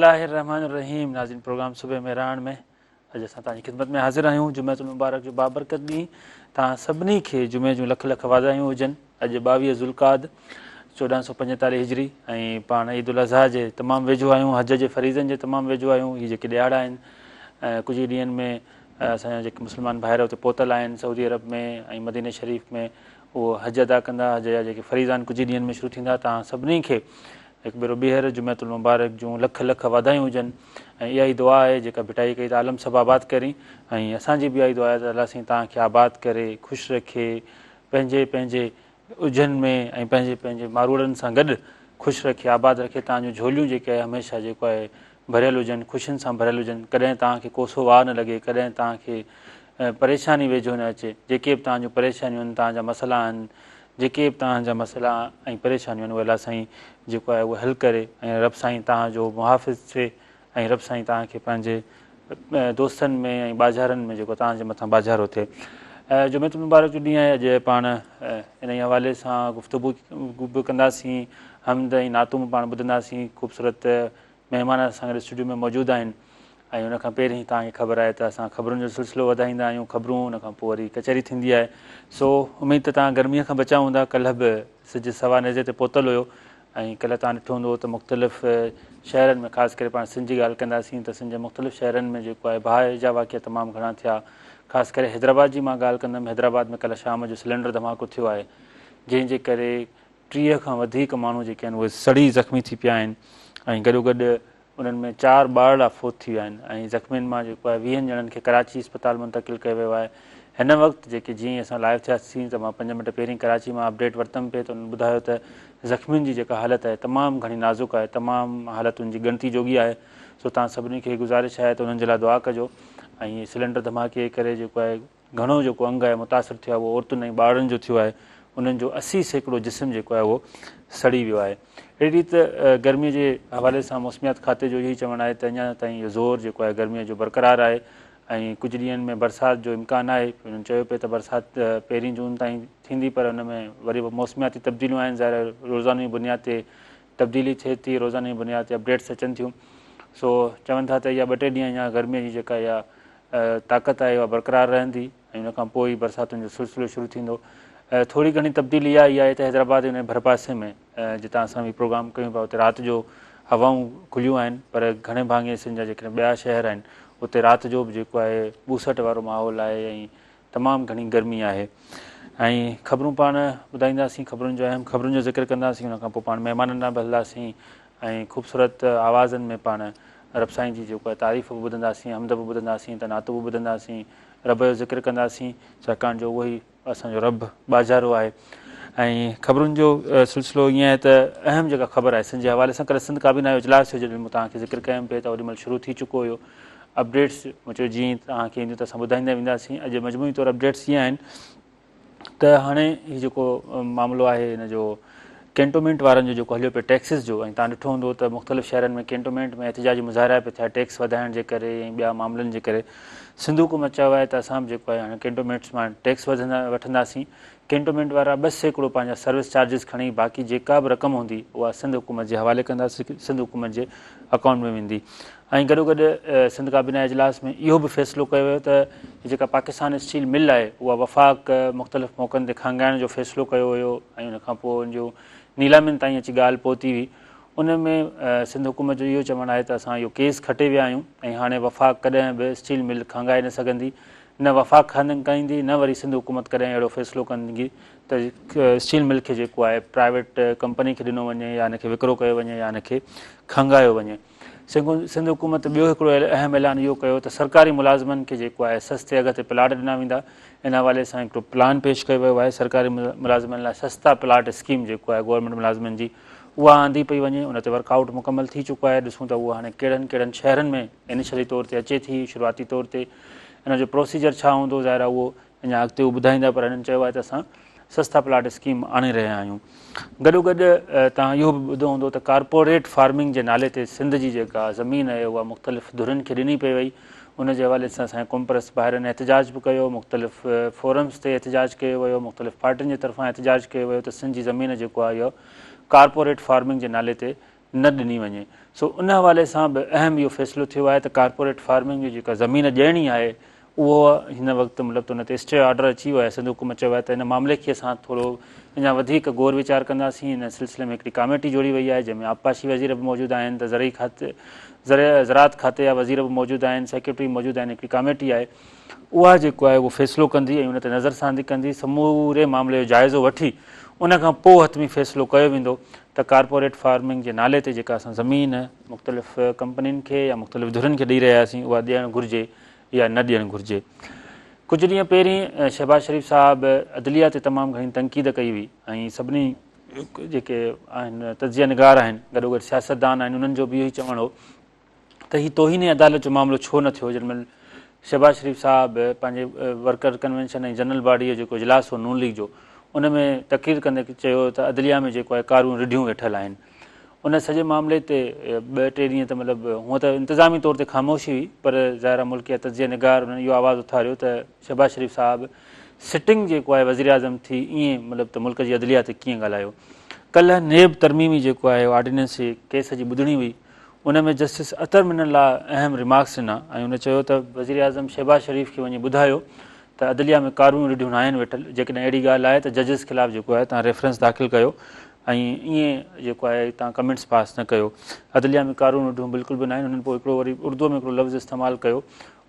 الله الرحمٰن الرحيم ناظرين پروگرام صبح مهراڻ ۾ اڄ اسان توهان جي خدمت ۾ حاضر آهيون. جمعة المبارڪ جو بابرڪت ڏينهن، توهان سڀني کي جمعي جون لک لک واڌايون هجن. اڄ 22 ذوالقعد 1445 هجري ۽ پاڻ عيد الاضحيٰ جي تمام ويجهو آهيون، حج جي فريضن جي تمام ويجهو آهيون. هي جيڪي ڏهاڙا آهن ڪجهه ئي ڏينهن ۾ اسان جا جيڪي مسلمان ڀائر اتي پهتل آهن سعودي عرب ۾ ۽ مديني شريف ۾ اهو حج ادا ڪندا. حج جا جيڪي فريضا آهن ڪجهه ئي ڏينهن ۾ شروع ٿيندا. توهان سڀني کي هڪ ڀيرو ٻيهر جمعة المبارڪ جون لک لک واڌايون هجن ۽ اها ئي دعا آهي جيڪا ڀٽائي ڪئي ته عالم سڀ آباد ڪرين ۽ اسان جي به اها ئي دعا آهي ته الله سائين توهان کي آباد ڪري، خوش رکي، پنهنجي پنهنجي اجهن ۾ ۽ پنهنجي پنهنجي ماروئڙن سان گڏ خوش رکي، آباد رکي. توهان جون جهوليون جيڪي آهي هميشه جيڪو آهي ڀريل هجن، خوشين سان ڀريل هجن، ڪڏهن توهان کي ڪوسو واء نه لڳي، ڪڏهن توهان کي پريشاني ويجهو نه اچي. جيڪي به توهان جون پريشانيون آهن، توهان جا مسئلا آهن، جيڪي به توهان جا مسئلا ۽ پريشانيون آهن اهي الله سائين جيڪو آهي اهي حل ڪري ۽ رب سائين توهان جو محافظ ٿئي ۽ رب سائين توهان کي پنهنجي دوستن ۾ ۽ ٻاجهارن ۾ جيڪو توهان جي مٿان ٻاجهارو ٿئي. جمعة المبارڪ جو ڏينهن آهي، اڄ پاڻ انهي حوالي سان گفتگو به ڪنداسين، حمد ۽ نعتون به پاڻ ٻڌنداسين. خوبصورت مهمان اسان گڏ اسٽوڊيو ۾ موجود آهن ۽ ان کان پهرين توهان کي خبر آهي ته اسان خبرن جو سلسلو وڌائيندا آهيون، خبرون ان کان پوء وري ڪچهري ٿيندي آهي. سو اميد ته توهان گرميء کان بچا هوندا. ڪلهه به سج سوا نيزي تي پهتل هيو ۽ ڪلهه توهان ڏٺو هوندو ته مختلف شهرن ۾ خاص ڪري پاڻ سنڌ جي ڳالهه ڪنداسين ته سنڌ جي مختلف شهرن ۾ جيڪو آهي باهه جا واقعا تمام گهڻا ٿيا. خاص ڪري حيدرآباد جي مان ڳالهه ڪندم، حيدرآباد ۾ ڪلهه شام جو سلينڊر ڌماڪو ٿيو آهي جنهن جي ڪري 30 کان وڌيڪ ماڻهو جيڪي آهن اهي سڙي زخمي ٿي پيا آهن ۽ گڏوگڏ انهن ۾ 4 ٻارڙا فوت ٿي ويا آهن ۽ زخمين مان جيڪو آهي 20 ڄڻن کي ڪراچي اسپتال منتقل ڪيو ويو آهي. هن وقت جيڪي جيئن ئي اسان لائيو ٿياسين ته مان 5 منٽ پهرين ڪراچي مان اپڊيٽ ورتم پئي ته انهن ٻڌايو ته زخمين جي جيڪا حالت آهي تمام گهڻي نازڪ آهي، تمام حالت ان جي ڳڻتي جوڳي آهي. سو توهان سڀني کي گذارش آهي ته انهن جي لاء دعا ڪجو ۽ سلينڊر ڌماڪي جي ڪري جيڪو آهي گهڻو جيڪو انگ آهي متاثر ٿيو آهي اهو عورتن ۽ ٻارڙن جو ٿيو آهي، انهن جو 80% جسم جيڪو آهي اهو سڙي ويو آهي. اهڙي ريت گرمي جي حوالي سان موسميات کاتي جو اهو ئي چوڻ آهي ته اڃا تائين اهو زور جيڪو آهي گرمي جو برقرار آهي ۽ ڪجهه ڏينهن ۾ برسات جو امڪان آهي. انهن چيو پئي ته برسات پهرين جون تائين ٿيندي پر ان ۾ وري به موسمياتي تبديليون آهن، ظاهر آهي روزاني بنياد تي تبديلي ٿئي ٿي، روزاني بنياد تي اپڊيٽس اچن ٿيون. سو چون ٿا ته اها ٻه ٽي ڏينهن اڃا گرمي جي جيڪا اها طاقت آهي اها برقرار رهندي ۽ ان کان پوء ئي برساتن جو سلسلو شروع ٿيندو. ٿوري گهڻي تبديلي اها ئي آهي ته حيدرآباد ۽ ان جي ڀرپاسي ۾ جتان اسان به پروگرام ڪيون پيا اتي رات جو هوائون کليون آهن پر گهڻي ڀاڱي سنڌ جا جيڪڏهن ٻيا شهر آهن اتي رات جو به جيڪو آهي ٻوسٽ وارو ماحول آهي ۽ تمام گهڻي گرمي آهي ۽ خبرون پاڻ ٻڌائينداسين، خبرن جو اهم خبرن جو ذڪر ڪنداسين، ان کان پوء پاڻ مهمانن ڏانهن به هلنداسين ۽ خوبصورت آوازن ۾ پاڻ رب سائين جي جيڪو آهي تعريف به ٻڌنداسين، حمد به ٻڌنداسين ته نعتون به ٻڌنداسين، رب جو ذڪر ڪنداسين، ڇاڪاڻ جو اهو ئي اسان جو رب ٻاجهارو آهي. ۽ خبرن جو سلسلو ائين آهي ته اهم جيڪا خبر آهي سنڌ جي حوالي سان ڪلهه سنڌ ڪابينا جو اجلاس ٿيو جڏهن مون توهان کي ذڪر ڪيم پئي ته اوڏي مهل شروع ٿي چڪو هيو. اپڊيٽس مون چيو جيئن توهان کي اينديون ته اسان ٻڌائيندا وينداسين. اڄ مجموعي طور اپڊيٽس ائين آهن ته هاڻي هي جيڪو معاملو آهي ان جو ڪينٽومينٽ وارن جو جيڪو هليو پئي ٽيڪسز جو ۽ توهان ڏٺو هوندو ته مختلف شهرن ۾ ڪينٽومينٽ ۾ احتجاجي مظاهرا پئي ٿيا ٽيڪس وڌائڻ جي ڪري ۽ ٻيا معاملن جي ڪري. سنڌ حڪومت چيو آهي ته اسان به جيڪو آهي هاڻي ڪينٽومينٽس مان ٽيڪس وٺنداسين. ڪينٽومينٽ وارا 2% پنهنجا سروس چارجز کڻي باقي جيڪا به رقم هوندي اها سنڌ حڪومت جي حوالي ڪنداسين، سنڌ حڪومت جي اڪائونٽ ۾ ويندي. ۽ گڏوگڏ سنڌ ڪابينا اجلاس ۾ اهو به فيصلو ڪيو ويو ته جيڪا پاڪستان اسٽيل مل آهي اها وفاق مختلف موقعن تي خانگائڻ جو فيصلو ڪيو هيو ۽ ان کان پوء ان جو نيلامين تائين اچي ڳالهه پهتي هئي. ان ۾ سنڌ حڪومت جو اهو چوڻ آهي ته اسان اهو ڪيس کٽي ويا آهيون ۽ هاڻي وفاق ڪڏهن به اسٽيل مل خانگائي نه سگهندي، نه وفاق خانگائيندي نه وري سنڌ حڪومت ڪڏهن اهڙو فيصلو ڪندي ته اسٽيل مل کي جيڪو آهي پرائيويٽ ڪمپني کي ڏنو وڃي يا ان کي وڪرو ڪيو وڃي يا ان کي خانگايو وڃي. سنڌ حڪومت ٻيو هڪڙو اهم اعلان اهو ڪيو ته سرڪاري ملازمن کي جيڪو آهي سستي اگهه تي پلاٽ ڏنا ويندا. ان حوالي سان هڪڙو پلان پيش ڪيو ويو آهي. سرڪاري ملازمن لاء سستا پلاٽ اسڪيم جيڪو آهي گورنمينٽ ملازمن جي اها آندي پئي وڃي. ان تي ورڪ آئوٽ مڪمل ٿي چڪو آهي. ڏسون ته اهو هاڻي ڪهڙن ڪهڙن شهرن ۾ انيشلي طور تي اچي ٿي، شروعاتي طور تي ان جو پروسيجر ڇا هوندو ظاهر آهي اهو اڃا اڳتي هو ٻڌائيندا پر هنن چيو آهي ته اسان سستا پلاٽ اسڪيم آڻي رهيا آهيون. گڏوگڏ توهان اهو به ٻڌو هوندو ته ڪارپوريٽ فارمنگ جي نالي تي سنڌ جي جيڪا زمين آهي اها مختلف ڌرين کي ڏني پئي وئي. ان جي حوالي سان اسان جي قومپرست ڀائرن احتجاج به ڪيو، مختلف فورمز تي احتجاج ڪيو ويو، مختلف پارٽين جي طرفان احتجاج ڪيو ويو ته سنڌ جي زمين جيڪو آهي اهو ڪارپوريٽ فارمنگ جي نالي تي نه ڏني وڃي. سو ان حوالي سان به اهم اهو فيصلو ٿيو آهي ته ڪارپوريٽ فارمنگ جي جيڪا زمين ڏيڻي آهي اهو هن وقت مطلب ته ان تي اسٽي آرڊر اچي ويو آهي. سنڌ حڪومت چيو آهي ته ان معاملي کي اسان ٿورو اڃا وڌيڪ غور ويچار ڪنداسين. ان سلسلي ۾ هڪڙي ڪاميٽي جوڙي وئي آهي جنهن ۾ آبپاشي وزير به موجود آهن ته زرعي کاتي زراعت کاتي جا وزير به موجود آهن، سيڪريٽري موجود آهن، هڪڙي ڪاميٽي آهي اها جيڪو آهي اهو فيصلو ڪندي ۽ ان تي نظرثاني ڪندي سموري معاملي جو جائزو وٺي ان کان پوء حتمي فيصلو ڪيو ويندو ته ڪارپوريٽ فارمنگ جي نالي تي جيڪا اسان زمين مختلف ڪمپنين کي يا مختلف ڌرين کي ڏئي رهيا آهيون اها ڏيڻ گهرجي يا نه ڏيڻ گهرجي. ڪجهه ڏينهن پهرين شهباز شريف صاحب عدليه تي تمام گهڻي تنقيد ڪئي هئي ۽ سڀني جيڪي آهن تجزيه نگار آهن گڏوگڏ سياستدان آهن انهن جو به اهو ئي چوڻ هو ته هي توهين عدالت جو معاملو ڇو نه ٿيو جنهن مهل شهباز شريف صاحب پنهنجي ورڪر ڪنوينشن ۽ جنرل باڊي جو جيڪو اجلاس هو نون ليگ جو ان ۾ تقرير ڪندي چيو ته عدليه ۾ جيڪو آهي ڪاريون رڍيون ويٺل آهن ان سڄي معاملي تي ٻه ٽي ڏينهن ته مطلب هونء ته انتظامي طور تي خاموشي هئي پر ظاهر آهي ملڪ جا تجزيه نگار انهن اهو آواز اٿاريو ته شهباز شريف صاحب سٽنگ جيڪو آهي وزيراعظم ٿي ائين مطلب ته ملڪ جي عدليه تي ڪيئن ڳالهايو. ڪلهه نيب ترميمي جيڪو آهي آرڊيننس جي ڪيس جي ٻڌڻي هئي ان ۾ جسٽس اطهر من الله اهم ريمارڪس ڏنا ۽ ان چيو ته وزيراعظم شهباز شريف کي وڃي ٻڌايو ته عدليه ۾ ڪاريون رڍيون ناهن ويٺل جيڪڏهن اهڙي ڳالهه آهي ته ججز خلاف جيڪو آهي توهان ريفرنس داخل ڪيو ۽ ائين جيڪو آهي توهان ڪمينٽس پاس نه ڪيو عدليه ۾ ڪاريون رڍيون بلڪل به ناهن انهن پوء هڪڙو وري اردو ۾ هڪڙو لفظ استعمال ڪيو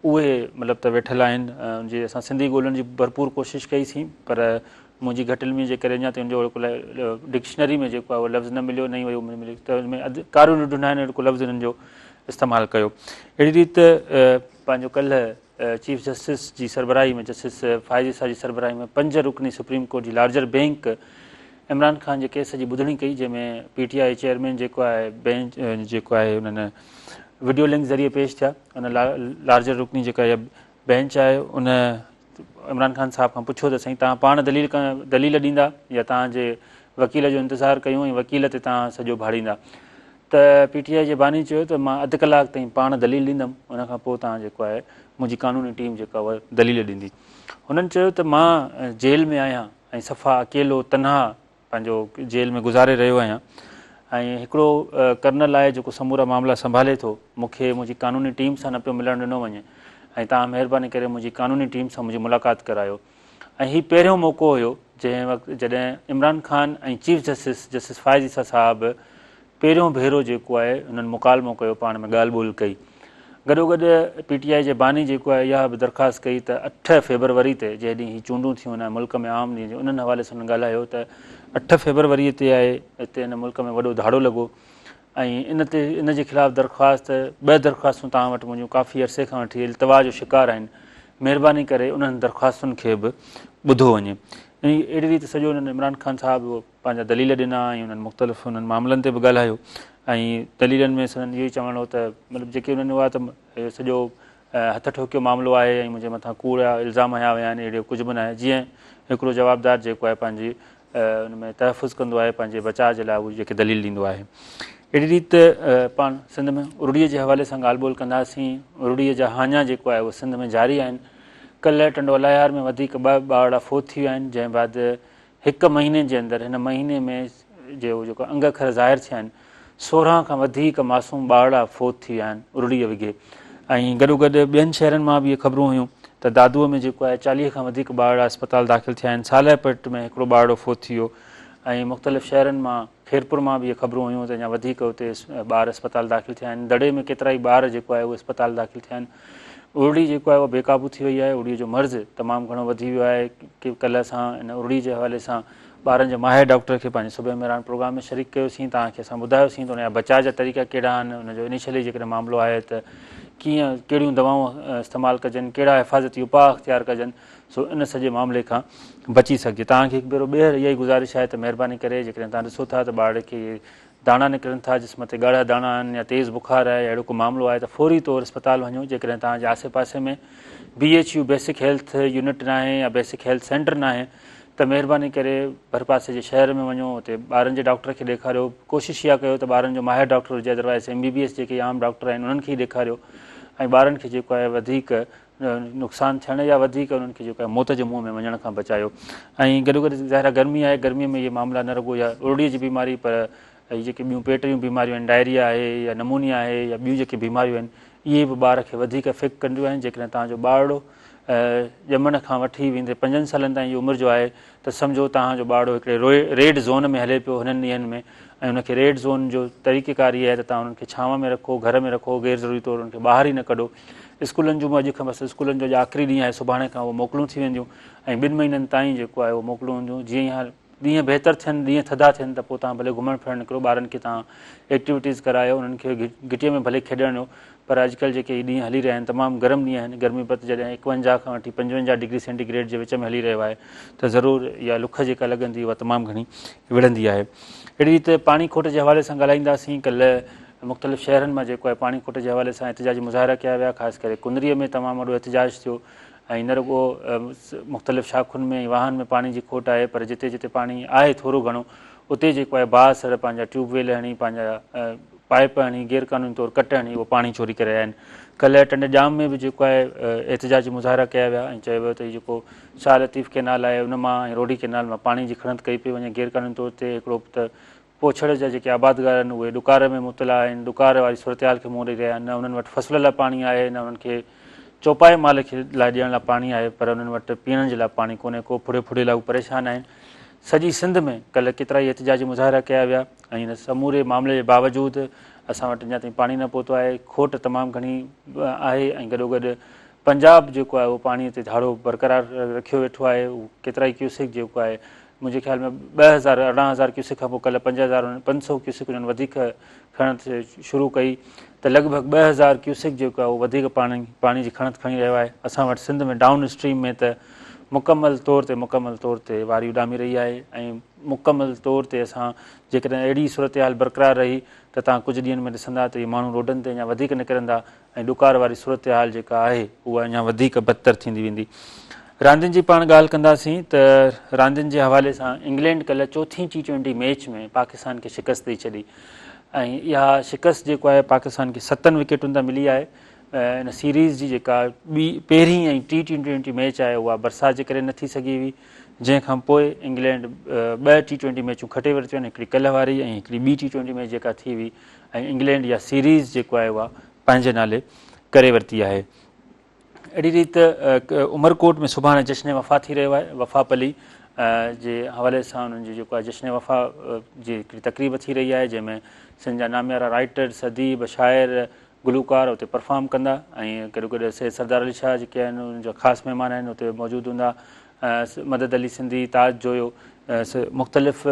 اهي مطلب ته ويٺل آهن ان جي اسان سنڌي ڳولڻ جي ڀرپور ڪوشش ڪئي سين پر منهنجي گهٽ علمي جي ڪري اڃا تائين ان جو اهڙو ڊڪشنري ۾ جيڪو آهي اهو لفظ نه مليو نه ئي وري مليو ته ان ۾ ڪاريون رڍيون ناهن اهڙو ڪو لفظ انهن جو استعمال ڪيو اهڙي ريت پنهنجو ڪلهه چيف جسٽس جي سربراهي ۾ جسٽس فائز عيسيٰ جي سربراهي ۾ پنج رڪني سپريم ڪورٽ جي لارجر بينڪ عمران خان جي ڪيس جي ٻڌڻي ڪئي جنهن ۾ پي ٽي I chairman جيڪو آهي بينچ جيڪو آهي انهن وڊيو لنڪ ذريعي پيش ٿيا ان لارجر رڪني جيڪا بينچ آهي ان عمران خان صاحب کان پڇيو ته سائين توهان پاڻ دليل دليل ڏيندا يا توهان جي وڪيل جو انتظار ڪيون ۽ وڪيل تي توهان سڄو ڀاڙيندا ته پي ٽي آء جي باني چيو ته مان اڌ ڪلاڪ تائين پاڻ دليل ڏيندم ان کان پوء توهان جيڪو آهي منهنجي قانوني ٽيم جيڪا اها دليل ڏيندي هنن چيو ته مان جيل ۾ آهيان ۽ صفا اڪيلو تنها پنهنجو جيل ۾ گذاري رهيو آهيان ۽ هڪڙو ڪرنل آهي جيڪو سمورا معاملا سنڀالي ٿو مون کي منهنجي قانوني ٽيم سان نه پيو ملڻ ڏنو وڃي ۽ توهان مهرباني ڪري منهنجي قانوني ٽيم سان منهنجي ملاقات ڪرايو ۽ هي پهريون موقعو هيو جنهن وقت جڏهن Imran Khan ۽ chief justice justice Faez Isa صاحب پهريون ڀيرو جيڪو آهي انهن مڪالمو ڪيو پاڻ ۾ ڳالهه ٻولهه ڪئي گڏوگڏ پي ٽي آء جي باني جيڪو آهي اها به درخواست ڪئي ته 8 فيبروري تي جنهن ڏينهن هي چونڊون ٿيون آهن ملڪ ۾ عام ڏينهن انهن حوالي سان ڳالهايو ته 8 فيبروري تي آهي هتي هن ملڪ ۾ وڏو ڌاڙو لڳو ۽ ان تي ان جي خلاف درخواست ٻه درخواستون توهان وٽ منهنجون ڪافي عرصي کان وٺي التوا جو شڪار آهن مهرباني ڪري انهن درخواستن کي به ٻڌو وڃي ۽ اهڙي ريت سڄو انهن عمران خان صاحب پنهنجا دليل ڏنا ۽ انهن مختلف انهن معاملن تي به ڳالهايو ۽ دليلن ۾ سندن اهو ئي چوڻ هو ته مطلب جيڪي انهن هئا ته سڄو هٿ ٺوڪيو معاملو آهي ۽ منهنجي مٿان ڪوڙ الزام هنيا ويا آهن اهڙو ڪجهه به ناهي جيئن هڪڙو جوابدار جيڪو آهي پنهنجي ان ۾ تحفظ ڪندو آهي پنهنجي بچاء جي لاء اهو جيڪي دليل ڏيندو آهي اهڙي ريت پاڻ سنڌ ۾ ارڙي جي حوالي سان ڳالهه ٻولهه ڪنداسين ارڙي جا هاڃا جيڪو آهي اهو سنڌ ۾ جاري آهن ڪلهه ٽنڊو الايار ۾ وڌيڪ ٻه ٻارڙا فوت ٿي ويا آهن جنهن بعد هڪ مهيني جي اندر هن مهيني ۾ جو جيڪو انگ اکر ظاهر ٿيا آهن 16 کان وڌيڪ معصوم ٻارڙا فوت ٿي ويا آهن ارڙيء وگهي ۽ گڏوگڏ ٻين شهرن مان به اهي خبرون هيون ته دادوء ۾ جيڪو آهي 40 کان وڌيڪ ٻارڙا اسپتال داخل ٿيا آهن صالح پٽ ۾ هڪڙو ٻارڙو فوت ٿي ويو ۽ مختلف شهرن مان خيرپور مان به اهي خبرون هيون ته اڃا وڌيڪ اتي ٻار اسپتال داخل ٿيا آهن دڙي ۾ ڪيترائي ٻار جيڪو آهي اهي اسپتال داخل ٿيا آهن ارڙي جيڪو آهي اهو بي قابو ٿي وئي آهي ارڙي جو مرض تمام گهڻو وڌي ويو آهي ڪي ڪلهه اسان ان ارڙي جي حوالي سان ٻارن جي ماهر ڊاڪٽر کي پنهنجي صبح مهراڻ پروگرام ۾ شريڪ ڪيوسين توهان کي اسان ٻڌايوسين ته ان جا بچاء جا طريقا ڪهڙا آهن ان جو انيشلي جيڪڏهن معاملو آهي ته ڪيئن ڪهڙيون دوائون استعمال ڪجن ڪهڙا حفاظتي اپاء اختيار ڪجن سو ان سڄي معاملي کان بچي سگهجي توهان کي هڪ ڀيرو ٻيهر اها ئي گذارش آهي ته مهرباني ڪري جيڪڏهن توهان ڏسو ٿا ته ٻارڙي کي داڻا نڪرن ٿا، جسم تي ڳاڙها داڻا آهن يا تيز بخار آهي يا اهڙو ڪو معاملو آهي ته فوري طور اسپتال وڃو، جيڪڏهن توهان جي آسي پاسي ۾ B H U basic health unit ناهي يا بيسڪ هيلٿ سينٽر ناهي ته مهرباني ڪري ڀرپاسي جي شهر ۾ وڃو اتي ٻارن جي ڊاڪٽر کي ڏيکاريو ڪوشش اها ڪيو ته ٻارن جو ماهر ڊاڪٽر هجي otherwise M B B S جيڪي عام ڊاڪٽر آهن انهن کي ئي ڏيکاريو ۽ ٻارن کي جيڪو آهي وڌيڪ نقصان ٿيڻ يا وڌيڪ انهن کي جيڪو آهي موت جي منهن ۾ وڃڻ کان بچايو ۽ گڏوگڏ ظاهر آهي گرمي آهي گرمي ۾ اهي معاملا نه رڳو اها ارڙي جي بيماري پر هي جيڪي ٻيون پيٽ جون بيماريون آهن ڊائريا آهي يا نمونيا آهي يا ٻيون جيڪي بيماريون آهن اهي به ٻار کي وڌيڪ افيڪٽ ڪنديون آهن. جيڪڏهن توهان جو ٻارڙو ڄمڻ کان وٺي ويندي پنجن سالن تائين جي عمر جو آهي ته سمجهو توهان جو ٻارڙو هڪڙي ريڊ زون ۾ هلي پيو هنن ڏينهن ۾ ۽ ان کي ريڊ زون جو طريقي ڪار اهي آهي ته توهان انهن کي ڇانو ۾ رکو، گهر ۾ رکو، غير ضروري طور انهن کي ٻاهر ئي نه ڪڍو. اسڪولن جون به اڄ کان بس اسڪولن جو اڄ آخري ڏينهن آهي سڀاڻي کان اهو موڪلون ٿي وينديون ۽ ٻن مهينن تائين جيڪو آهي اهو موڪلون هونديون جيئن ئي ڏينهن بهتر ٿين ڏينهن ٿڌا ٿين ته پوء توهان ڀلي گهمڻ ڦرڻ نڪرو ٻارن کي توهان ايڪٽيوٽيز ڪرايو انهن کي گهٽيء ۾ ڀلي کيڏڻ ڏيو پر اڄڪلهه جيڪي هي ڏينهن هلي رهيا آهن تمام گرم ڏينهن آهن گرمي پد جڏهن 51 کان وٺي 55 ڊگري سينٽي گريڊ جي وچ ۾ هلي رهيو آهي ته ضرور اها لک جيڪا لڳندي اها تمام گهڻي وڙهندي آهي اهڙي ريت پاڻي کوٽ جي حوالي سان ڳالهائينداسين ڪلهه مختلف شهرن مان جيڪو آهي پاڻي کوٽ جي حوالي سان احتجاجي مظاهرا ڪيا ويا خاص ڪري ڪنري ۾ تمام وڏو احتجاج ٿيو ۽ نه رڳو مختلف شاخن ۾ ۽ واهن ۾ پاڻي جي کوٽ آهي پر جتي جتي پاڻي آهي ٿورو گهڻو اتي جيڪو آهي بااثر پنهنجا ٽيوب ويل هڻي پنهنجا پائپ هڻي غير قانوني طور ڪٽ هڻي اهو پاڻي چوري ڪري رهيا آهن. ڪلهه ٽنڊي ڄام ۾ به جيڪو آهي احتجاجي مظاهرا ڪيا ويا ۽ چيو ويو ته هي جيڪو شاهه لطيف ڪينال آهي ان مان ۽ روهڙي ڪينال مان پاڻي جي کڻت ڪئي پئي وڃي غير قانوني طور تي هڪڙو ته پوڇڙ جا جيڪي آبادگار آهن اهي ڏڪار ۾ مبتلا آهن، ڏڪار واري صورتحال کي منهن ڏئي رهيا آهن، نه انهن وٽ فصل لاء پاڻي آهي نه انهن کي چوپائي مال کي لاء ڏيڻ لاء پاڻي آهي پر انهن وٽ پيئڻ جي لاء پاڻي ڪونهي ڪو ڦڙي ڦڙي لاء هو پريشان آهن. سڄي سنڌ ۾ ڪلهه ڪيترائي احتجاجي مظاهرا ڪيا ويا ۽ ان سموري معاملي جي باوجود اسان وٽ اڃا تائين پاڻي نه پهتو آهي، کوٽ تمام گهڻي آهي ۽ گڏوگڏ پنجاب جيڪو آهي اهو پاڻي تي ڌاڙو برقرار رکيو ويٺو آهي، هو ڪيترائي ڪيوسڪ جيڪو آهي منهنجي خيال ۾ 2000 18000 ڪيوسڪ کان پوء ڪلهه 5500 ڪيوسڪ انهن وڌيڪ کڻت شروع ڪئي ته لڳ ڀڳ 2000 ڪيوسڪ جيڪو آهي اهو وڌيڪ پاڻي پاڻي جي کڻت کڻي رهيو آهي اسان وٽ سنڌ ۾ ڊائون اسٽريم ۾ ته مڪمل طور تي مڪمل طور تي واري اڏامي رهي آهي ۽ مڪمل طور تي اسان جيڪڏهن اهڙي صورتحال برقرار رهي ته توهان ڪجهه ڏينهن ۾ ڏسندا ته اهي ماڻهو روڊن تي اڃا وڌيڪ نڪرندا ۽ ڏڪار واري صورتحال جيڪا آهي اها اڃا وڌيڪ بدتر ٿيندي ويندي. راندين جي پاڻ ڳالهه ڪنداسين ته راندين جي حوالي سان انگلينڊ ڪلهه چوٿين ٽي ٽوئنٽي ميچ ۾ پاڪستان کي شڪست ڏئي ڇڏي ۽ اها شڪست جيڪو آهي پاڪستان کي ستن وڪيٽن تان ملي آهي ان سيريز جي جيڪا ٻي پهرين ۽ ٽي ٽوئنٽي ميچ آهي اها برسات جي ڪري نه ٿي سگهي هئي جنهن کان پوء انگلينڊ ٻه ٽي ٽوئنٽي ميچون کٽي ورتيون آهن هڪڙي ڪلهه واري ۽ هڪڙي ٻي ٽي ٽوئنٽي ميچ جيڪا ٿي هئي ۽ انگلينڊ اها سيريز جيڪو آهي اها پنهنجي نالي ڪري ورتي آهي. اهڙي ريت عمرڪوٽ ۾ سڀاڻي جشن وفا ٿي رهيو آهي وفا پلي جي حوالي سان انهن جي جيڪو آهي جشن وفا جي هڪڙي تقريب ٿي رهي آهي جنهن ۾ سنڌ جا ناميارا رائٽرس اديب شاعر گلوڪار اتي پرفارم ڪندا ۽ گڏو گڏ سيد سردار علي شاهه جيڪي آهن انهن جا خاص مهمان آهن اتي موجود هوندا مدد علي سنڌي، تاج جويو مختلف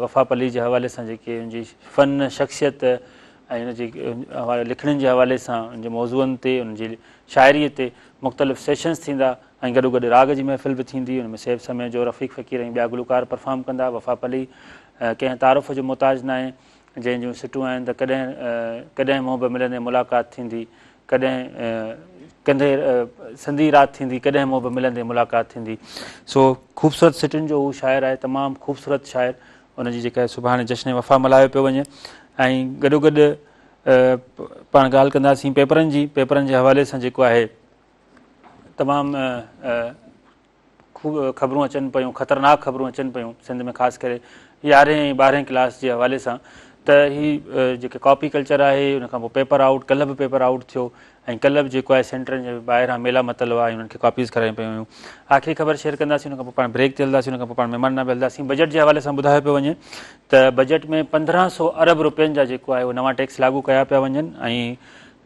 وفا پلي جي حوالي سان جيڪي ان جي فن، شخصيت ۽ ان جي لکڻين جي حوالي سان ان جي موضوعن تي ان جي شاعري تي مختلف سيشنز ٿيندا ۽ گڏو گڏ راڳ جي محفل به ٿيندي ان ۾ سيف سميجو، رفيق فقير ۽ ٻيا گلوڪار پرفارم ڪندا. وفا پلي ڪنهن تعارف جو محتاج ناهي جنهن جون سٽون آهن ته ڪڏهن ڪڏهن محب ملندي ملاقات ٿيندي ڪڏهن ڪندي سندي رات ٿيندي ڪڏهن محب ملندي ملاقات ٿيندي سو خوبصورت سٽن جو هو شاعر آهي تمام خوبصورت شاعر ان جي جيڪا سڀاڻي جشن وفا ملهايو پيو وڃي ۽ گڏو گڏ پاڻ ڳالهه ڪنداسين پيپرن جي پيپرن جي حوالي سان جيڪو آهي تمام خبرون اچن پيون خطرناڪ خبرون اچن پيون سنڌ ۾ خاص ڪري يارهين ۽ ٻارهين ڪلاس جي حوالي سان ته هي جيڪي ڪاپي ڪلچر آهي ان کان پوء پيپر آئوٽ ڪلهه به پيپر آئوٽ ٿيو ۽ ڪلهه به جيڪو آهي سينٽرن جي ٻاهران ميلا متل هئا ۽ انهن کي ڪاپيز کارايون پيون ويون آخري خبر شيئر ڪنداسين ان کان پوء پاڻ بريڪ تي هلنداسين ان کان پوء پاڻ مهمان ڏانهن به هلنداسين بجيٽ جي حوالي سان ٻڌايو پيو وڃي ته بجيٽ ۾ 1500 ارب روپين جا جيڪو آهي اهو نوان ٽيڪس لاڳو ڪيا پيا وڃن ۽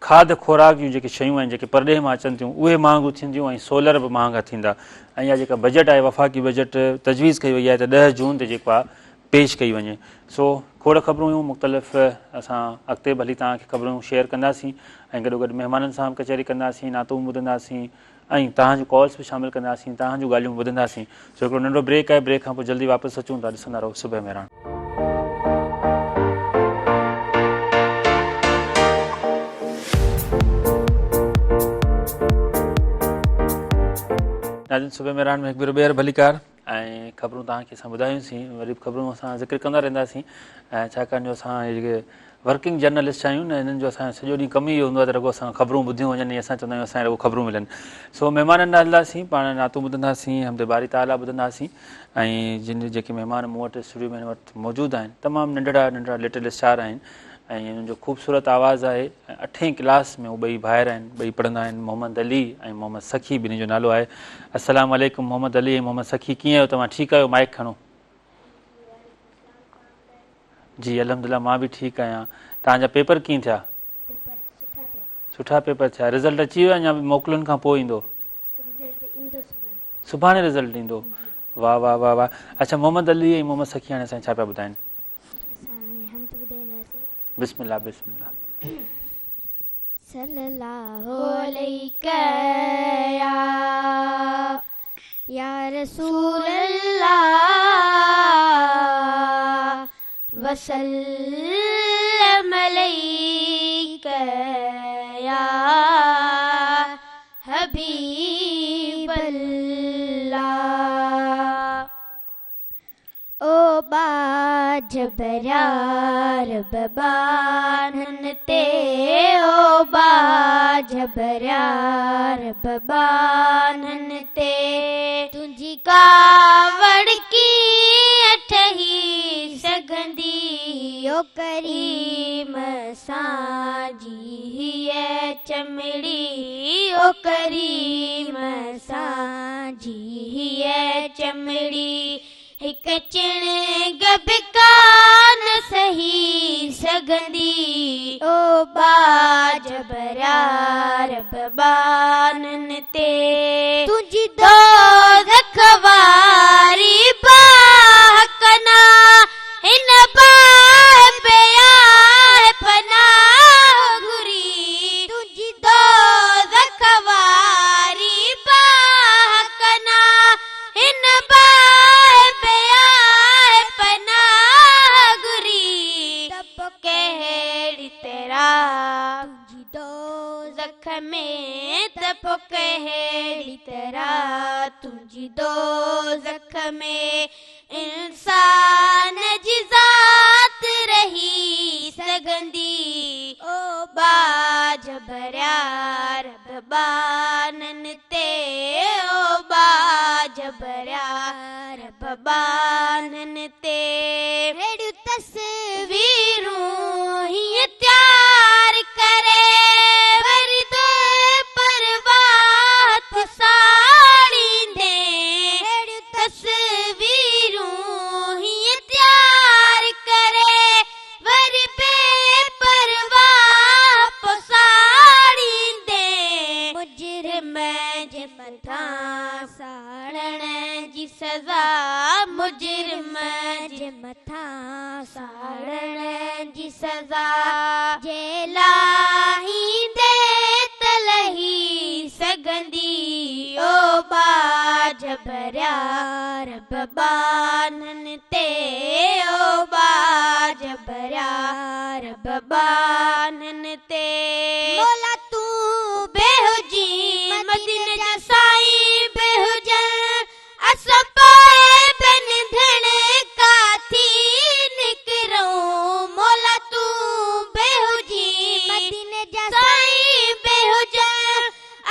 کاڌ خوراڪ جون جيڪي شيون آهن جيڪي پرڏيهه مان اچن ٿيون اهي مهانگيون ٿينديون ۽ سولر به مهانگا ٿيندا ۽ اها جيڪا بجيٽ آهي وفاقي بجيٽ تجويز ڪئي وئي آهي ته 10 جون تي جيڪو آهي پيش ڪئي وڃي سو کوڙ خبرون هيون مختلف اسان اڳتي به هلي توهان کي خبرون شيئر ڪنداسين ۽ گڏو گڏ مهمانن سان به ڪچهري ڪنداسين نعتون به ٻڌنداسين ۽ توهان جون ڪالز به شامل ڪنداسين توهان جون ڳالهيون به ٻڌنداسين سو هڪڙو ننڍڙو بريڪ آهي بريڪ کان پوء جلدي واپس اچون ٿا ڏسندا رهو صبح مهراڻ. ناظرين صبح مهراڻ ۾ هڪ ڀيرو ٻيهر ڀليڪار ۽ خبرون توهان کي اسان ٻڌايون سين وري به خبرون اسان ذڪر ڪندا رهنداسين ۽ ڇاڪاڻ جو اسان جيڪي ورڪنگ جرنلسٽ آهيون نه انهن جو اسان جو سڄو ڏينهن ڪم ئي اهو هوندو آهي ته رڳو اسان کان خبرون ٻڌيون وڃن ۽ اسان چوندا آهيون اسان کي رڳو خبرون ملن سو مهمانن ڏانهن هلنداسين پاڻ نعتون ٻڌنداسين حمد باري تعاليٰ ٻڌنداسين ۽ جن جيڪي مهمان مون وٽ اسٽوڊيو ۾ هن وقت موجود آهن تمام ننڍڙا ننڍڙا لٽل اسٽار آهن ۽ انهن جو خوبصورت آواز آهي ۽ اٺين ڪلاس ۾ هو ٻئي ڀائر آهن ٻئي پڙهندا آهن محمد علي ۽ محمد سخي ٻنهي جو نالو آهي السلام عليڪم محمد علي ۽ محمد سخي ڪيئن آهيو توهان ٺيڪ آهيو مائڪ کڻو جي الحمدلله مان به ٺيڪ آهيان توهان جا پيپر ڪيئن ٿيا؟ پيپر سٺا ٿيا. سٺا پيپر ٿيا رزلٽ اچي ويو يا موڪلن کان پوء ايندو؟ رزلٽ ايندو سڀاڻي. سڀاڻي رزلٽ ايندو واه واه واه واه اڇا محمد علي ۽ محمد سخي هاڻي اسان کي ڇا پيا ٻڌائين؟ اسان هاڻي حمد ٻڌائينداسين. بسم الله بسم الله. صلي الله عليڪ يا رسول الله وسلم عليڪ يا حبيب الله. او ٻاجهه ڀريا رب ٻانهن تي او ٻاجهه ڀريا رب ٻانهن تي تنهنجي ڪاوڙ ڪيئن ٺهي سگهندي او ڪريم اسان جي هيء چمڙي او ڪريم اسان جي هيء چمڙي هڪ چڻگ به ڪانه سهي سگهندي او ٻاجهه ڀريا رب ٻانهن تي تنهنجي دوزخ واري باهه ڪنا هن باهه ۾ آهه پناهه گهري تنهنجي دوزخ واري باهه ڪنا هن باهه ۾ آهه پناهه گهري ته پوء ڪهڙي طرح تنهنجي دوزخ ۾ ته پوء ڪهڙي طرح تنهنجي دوزخ ۾ انسان جي ذات رهي سگهندي او ٻاجهه ڀريا رب ٻانهن تي او ٻاجهه ڀريا رب ٻانهن تي. ههڙيون تصويرون هيئن تيار ڪري وري بي پرواهه ٿو ساڙيندين. ههڙيون تصويرون هيئن تيار ڪري وري بي پرواهه پو ساڙيندين. مجرم جي مٿان ساڙڻ جي سزا مجرم جي مٿان ساڙڻ جي سزا جي لاهيندي ته لهي سگهندي او ٻاجهه ڀريا رب ٻانهن تي او ٻاجهه ڀريا رب ٻانهن تي. مولا تون به هجين مديني جا سائين به هجن اسان پوء به نڌڻڪا ٿي نڪرون مولا تون به هجين مديني جا سائين به هجن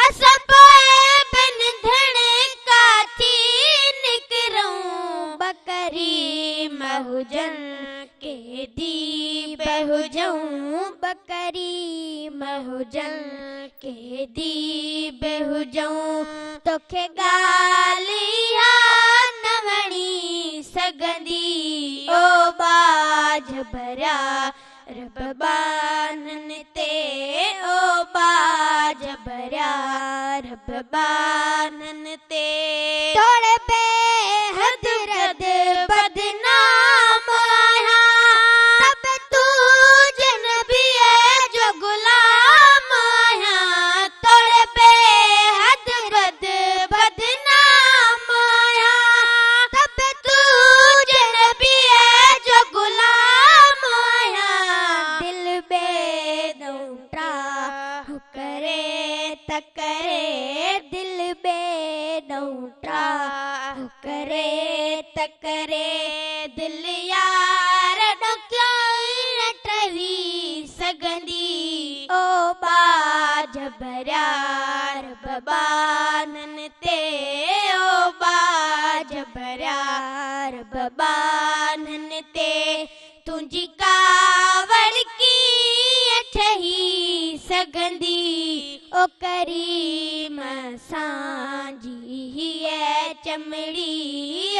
اسان پوء به نڌڻڪا ٿي نڪرون ٻه ڪريم هجن قيدي به هجون ٻه ڪريم هجن قيدي به هجون توکي ڳالهه اها نه وڻي سگهندي او ٻاجهه ڀريا رب ٻانهن تي او ٻاجهه ڀريا رب ٻانهن تي. توڙي بي حد رد بدنام آهيان ته به تنهنجي نبيء جو غلام آهيان توڙي بي حد رد بدنام آهيان ته به تنهنجي نبيء جو غلام آهيان دل ٻئي ڏانهن ٽاهه ڪري ته ڪري دل ٻئي ڏانهن ٽاهه ڪري ته ڪري دل يار ڏانهن ڪيئن نه ٽهي. ٻاجهه ڀريا رب ٻانهن تي، او ٻاجهه ڀريا رب ٻانهن تي. تنهنجي ڪاوڙ ڪيئن ٺهي سگهندي، او ڪريم اسان جي هيء چمڙي،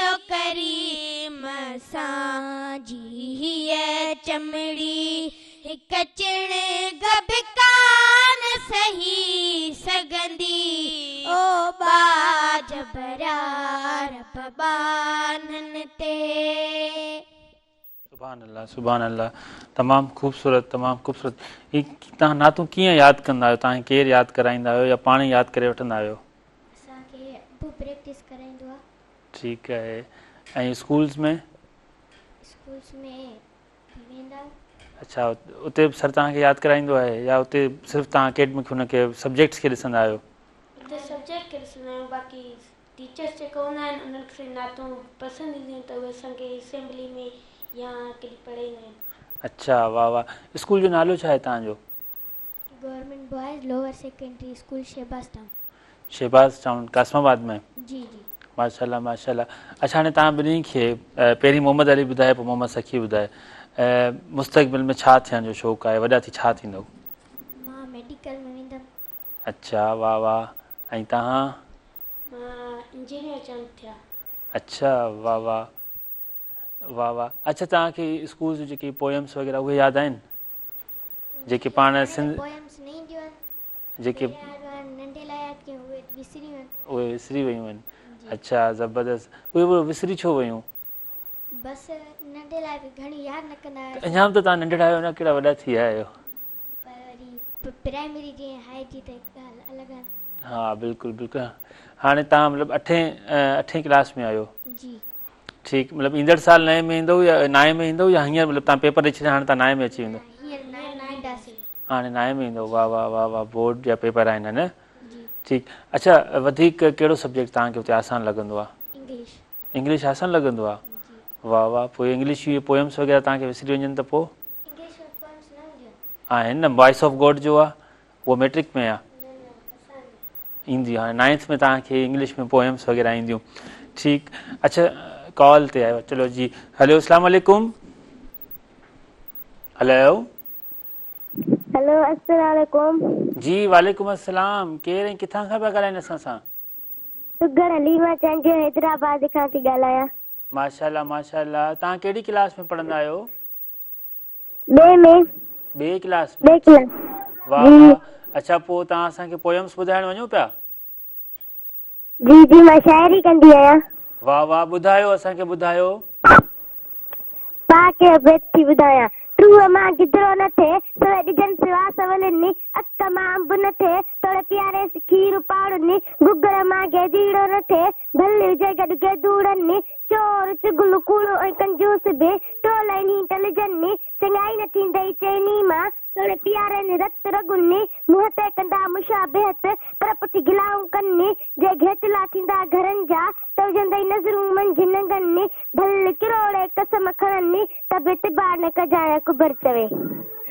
او ڪريم اسان جي هيء چمڙي. هڪ چڻگ به ڪانه سهي سگهندي، او ٻاجهه ڀريا رب ٻانهن تي. سبحان الله سبحان الله تمام خوبصورت تمام خوبصورت هي توهان نعتون ڪيئن ياد ڪندا آهيو توهان کي ڪير ياد ڪرائيندا آهيو يا پاڻ ئي ياد ڪري وٺندا آهيو؟ اسان کي ابو پريڪٽس ڪرائيندو آهي. ٺيڪ آهي ۽ اسڪولز ۾؟ اسڪولز ۾ به ويندا آهيون. اڇا اتي به سر توهان کي ياد ڪرائيندو آهي يا اتي صرف توهان اڪيڊمڪ هن کي سبجيڪٽس کي ڏسندا آهيو؟ اتي سبجيڪٽ کي ڏسندا آهيون باقي ٽيچرس جيڪا هوندا آهن انهن کي نعتون پسند اينديون آهن ته اهي اسان کي اسيمبلي ۾ يا ڪڏهن پڙهائيندا آهن. اڇا واه واه اسڪول جو نالو ڇا آهي توهان جو؟ Government boys lower secondary school Shahbaz town. Shahbaz town Qasimabad ۾؟ جي جي. ماشاءالله ماشاءالله اڇا هاڻي توهان ٻنهي کي پهرين محمد علي ٻڌائي پوء محمد سخي ٻڌائي مستقبل ۾ ڇا ٿيڻ جو شوق آهي وڏا ٿي ڇا ٿيندؤ؟ مان ميڊيڪل ۾ ويندم. اڇا واه واه ۽ توهان؟ مان انجنيئر چاهيان ٿي. اڇا واه واه واه واه اڇا توهان کي اسڪول جون جيڪي پوئمس وغيره اهي ياد آهن جيڪي پاڻ سنڌ پوئمس نه اينديون آهن جيڪي ننڍي لاء ياد ڪيون اهي وسري ويون اهي وسري ويون آهن اڇا زبردست اهي وسري ڇو ويون؟ بس ننڍي لاء به گهڻي ياد نه ڪندا هياسين. اڃا به ته توهان ننڍڙا آهيو نه ڪهڙا وڏا ٿي ويا آهيو. پر وري پرائمري جي ۽ هاء جي ته ڳالهه الڳ آهي. ها بلڪل بلڪل هاڻي توهان مطلب اٺين اٺين ڪلاس ۾ آهيو. جي. ٺيڪ مطلب ايندڙ سال نئين ۾ ايندو يا نائين ۾ ايندو يا هينئر مطلب توهان پيپر ڏئي ڇڏيا هاڻي توهان نائين ۾ اچي ويندو. هينئر نائين ۾ اينداسين. هاڻي نائين ۾ ايندو واه واه واه واه بورڊ جا پيپر آهن نه. جي. ٺيڪ اڇا وڌيڪ ڪهڙو سبجيڪٽ توهان کي اتي آسان لڳندو آهي؟ انگلش. انگلش آسان لڳندو آ؟ واه واه پوء انگلش جون اهي پوئمس وغيره توهان کي وسري وڃن ته پوء؟ انگلش ۾ پوئمس نه هونديون آهن. آهن نه وائس آف گاڊ جو آ اهو ميٽرڪ ۾ آ. نه نه اسان ۾. ايندي هاڻي نائنٿ ۾ توهان کي انگلش ۾ پوئمس وغيره اينديون ٺيڪ اڇا ڪال تي آيو چلو جي هلو اسلام عليڪم هلو. هلو السلام عليڪم. جي وعليڪم السلام ڪير ۽ ڪٿان کان پيا ڳالهائين اسان سان؟ سگهڙ حليمه چانڊيو حيدرآباد کان ٿي ڳالهايان. ماشاءالله ماشاءالله توهان ڪهڙي ڪلاس ۾ پڙهندا آهيو؟ ٻئي ۾. ٻئي ڪلاس ۾. ٻئي ڪلاس. واه واه اڇا پوء توهان اسان کي پوئمس ٻڌائڻ وڃو پيا؟ جي جي مان شاعري ڪندي آهيان. واه واه ٻڌايو اسان کي ٻڌايو. پاڪ جو بيت ٿي ٻڌايان. ٽوهه مان گدرو نه ٿئي، سوئي ڏجن سوا سولن، اڪ مان انب نه ٿئي، توڙي پياريس کير پاڙن، گگر مان گيديڙو نه ٿئي، ڀل هجي گڏ گيدوڙن، چور، چغل، ڪوڙو ۽ ڪنجوس به، ٽولين هي ٽلجن، چڱائي نه ٿيندئي چئني مان، توڙي پيارين رت رڳن، منهن تي ڪندا مشابهت، پر پٺ گلائون ڪن، جي گهيٽلا ٿيندا گهرن جا، ته وجهندئي نظرون منجهه ننگن، ڀل ڪروڙين قسم کڻن، ته به اعتبار نه ڪجانء اڪبر چوي.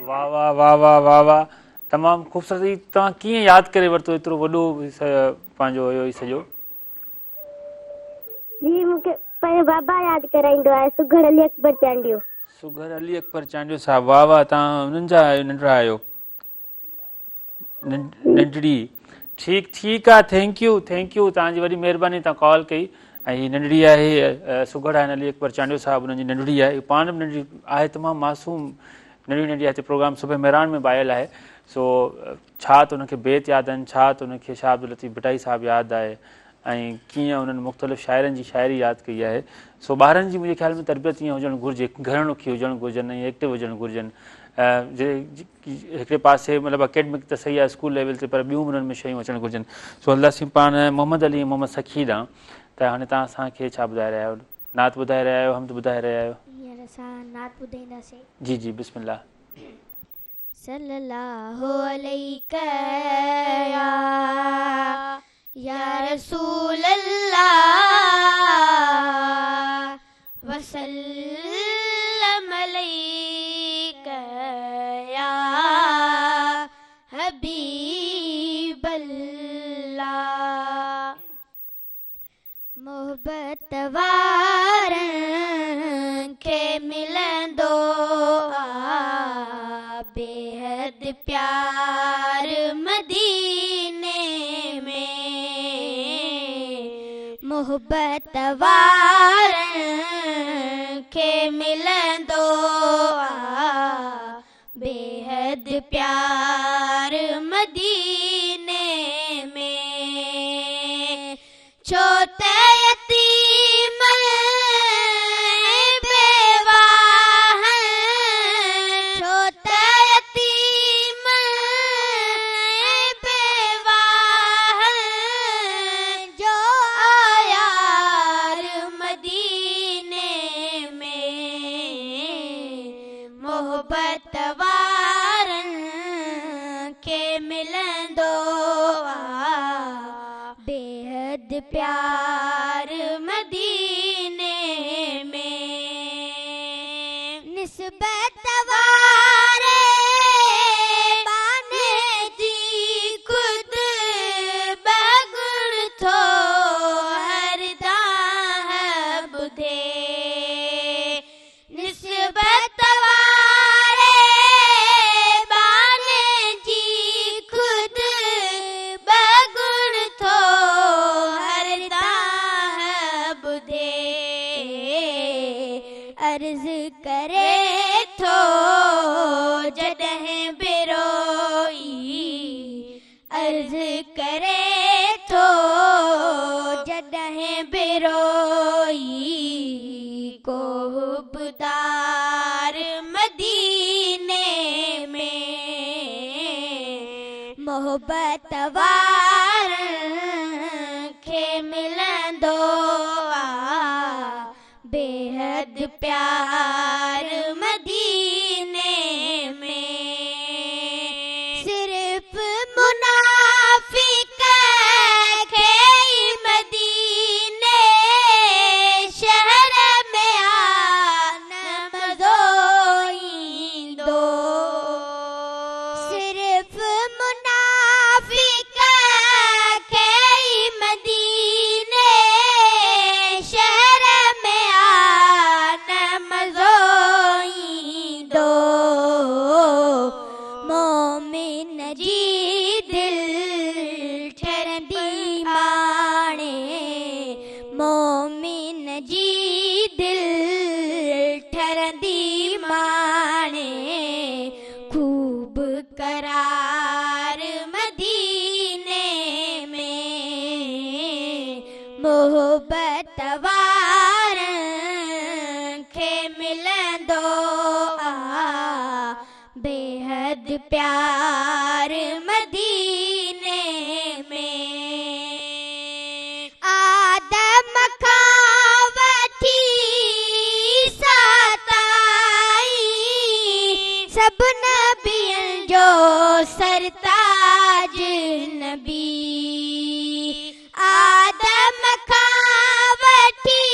واه واه واه واه واه واه تمام خوبصورت هي توهان ڪيئن ياد ڪري ورتو ايترو وڏو پنهنجو هيو هي سڄو. جي مون کي پنهنجو بابا ياد ڪرائيندو آهي سگهڙ علي اڪبر چانڊيو. سگهڙ علي اڪبر چانڊيو صاحب واه واه توهان انهن جا آهيو ننڍڙا آهيو ننڍڙي ٺيڪ ٺيڪ آ thank you thank you توهان جي وڏي مهرباني توهان ڪال ڪئي ۽ هي ننڍڙي آهي سگهڙ آهن علي اڪبر چانڊيو صاحب انهن جي ننڍڙي آهي پاڻ به ننڍڙي آهي تمام معصوم ننڍڙي ننڍڙي آهي پروگرام صبح مهراڻ ۾ به آيل آهي سو ڇا ته ان کي بيت ياد آهن، ڇا ته ان کي شاهه عبداللطيف ڀٽائي صاحب ياد آهي ۽ ڪيئن انهن مختلف شاعرن جي شاعري ياد ڪئي آهي. سو ٻارن جي منهنجي خيال ۾ تربيت ائين هجڻ گهرجي، گهڻ رخي هجڻ گهرجن ۽ ايڪٽو هجڻ گهرجن. هڪڙي پاسي مطلب اڪيڊمڪ ته صحيح آهي اسڪول ليول تي پر ٻيون به انهن ۾ شيون اچڻ گهرجن. سو هلنداسين پاڻ محمد علي ۽ محمد سخي ڏانهن ته هاڻي توهان اسان کي ڇا ٻڌائي رهيا آهيو؟ نعت ٻڌائي رهيا آهيو، حمد ٻڌائي رهيا آهيو؟ هينئر اسان نعت ٻڌائينداسين. جي جي بسم الله. صلّي اللّٰه عليڪ يا رسول الله وسلّم عليڪ يا حبيب. मोहबत वारनि खे मिलंदो आ बेहद प्यार मदीने में। मोहबत वारनि खे मिलंदो आ बेहद प्यार मदीने में। छो त यतीम बेवाह, छो त यतीम बेवाह जो आयार मदीने में। मोहबत वारनि खे मिलंदो आ बेहद प्यार मदीने में। निस्बत वारे बाने जी ख़ुदि बगुण थो हर दाह ॿुधे। निस्बत वारे बाने जी ख़ुदि बगुण थो हर दाह ॿुधे। अर्ज़ करे थो जॾहिं बिरोई, अर्ज़ करे थो जॾहिं बिरोई को हुबदार मदीने में। मोहबत वारनि खे मिलंदो आ बेहद प्यार मदीने में। सिर्फ़ मुनाफ़िक खे मदीने शहर में आ न मज़ो ईंदो। सिर्फ़ मुनाफ़िक खे मदीने शहर में आ न मज़ो ईंदो। मोमिन जी दिलि ठरंदी माणे, मोमिन जी दिलि ठरंदी माणे ख़ूब करार मदीने में। मोहबत वारनि खे मिलंदो आ बेहद प्यार मदीने में। आदम खां वठी साताई सभु नबियनि जो सरताज नबी। आदम खां वठी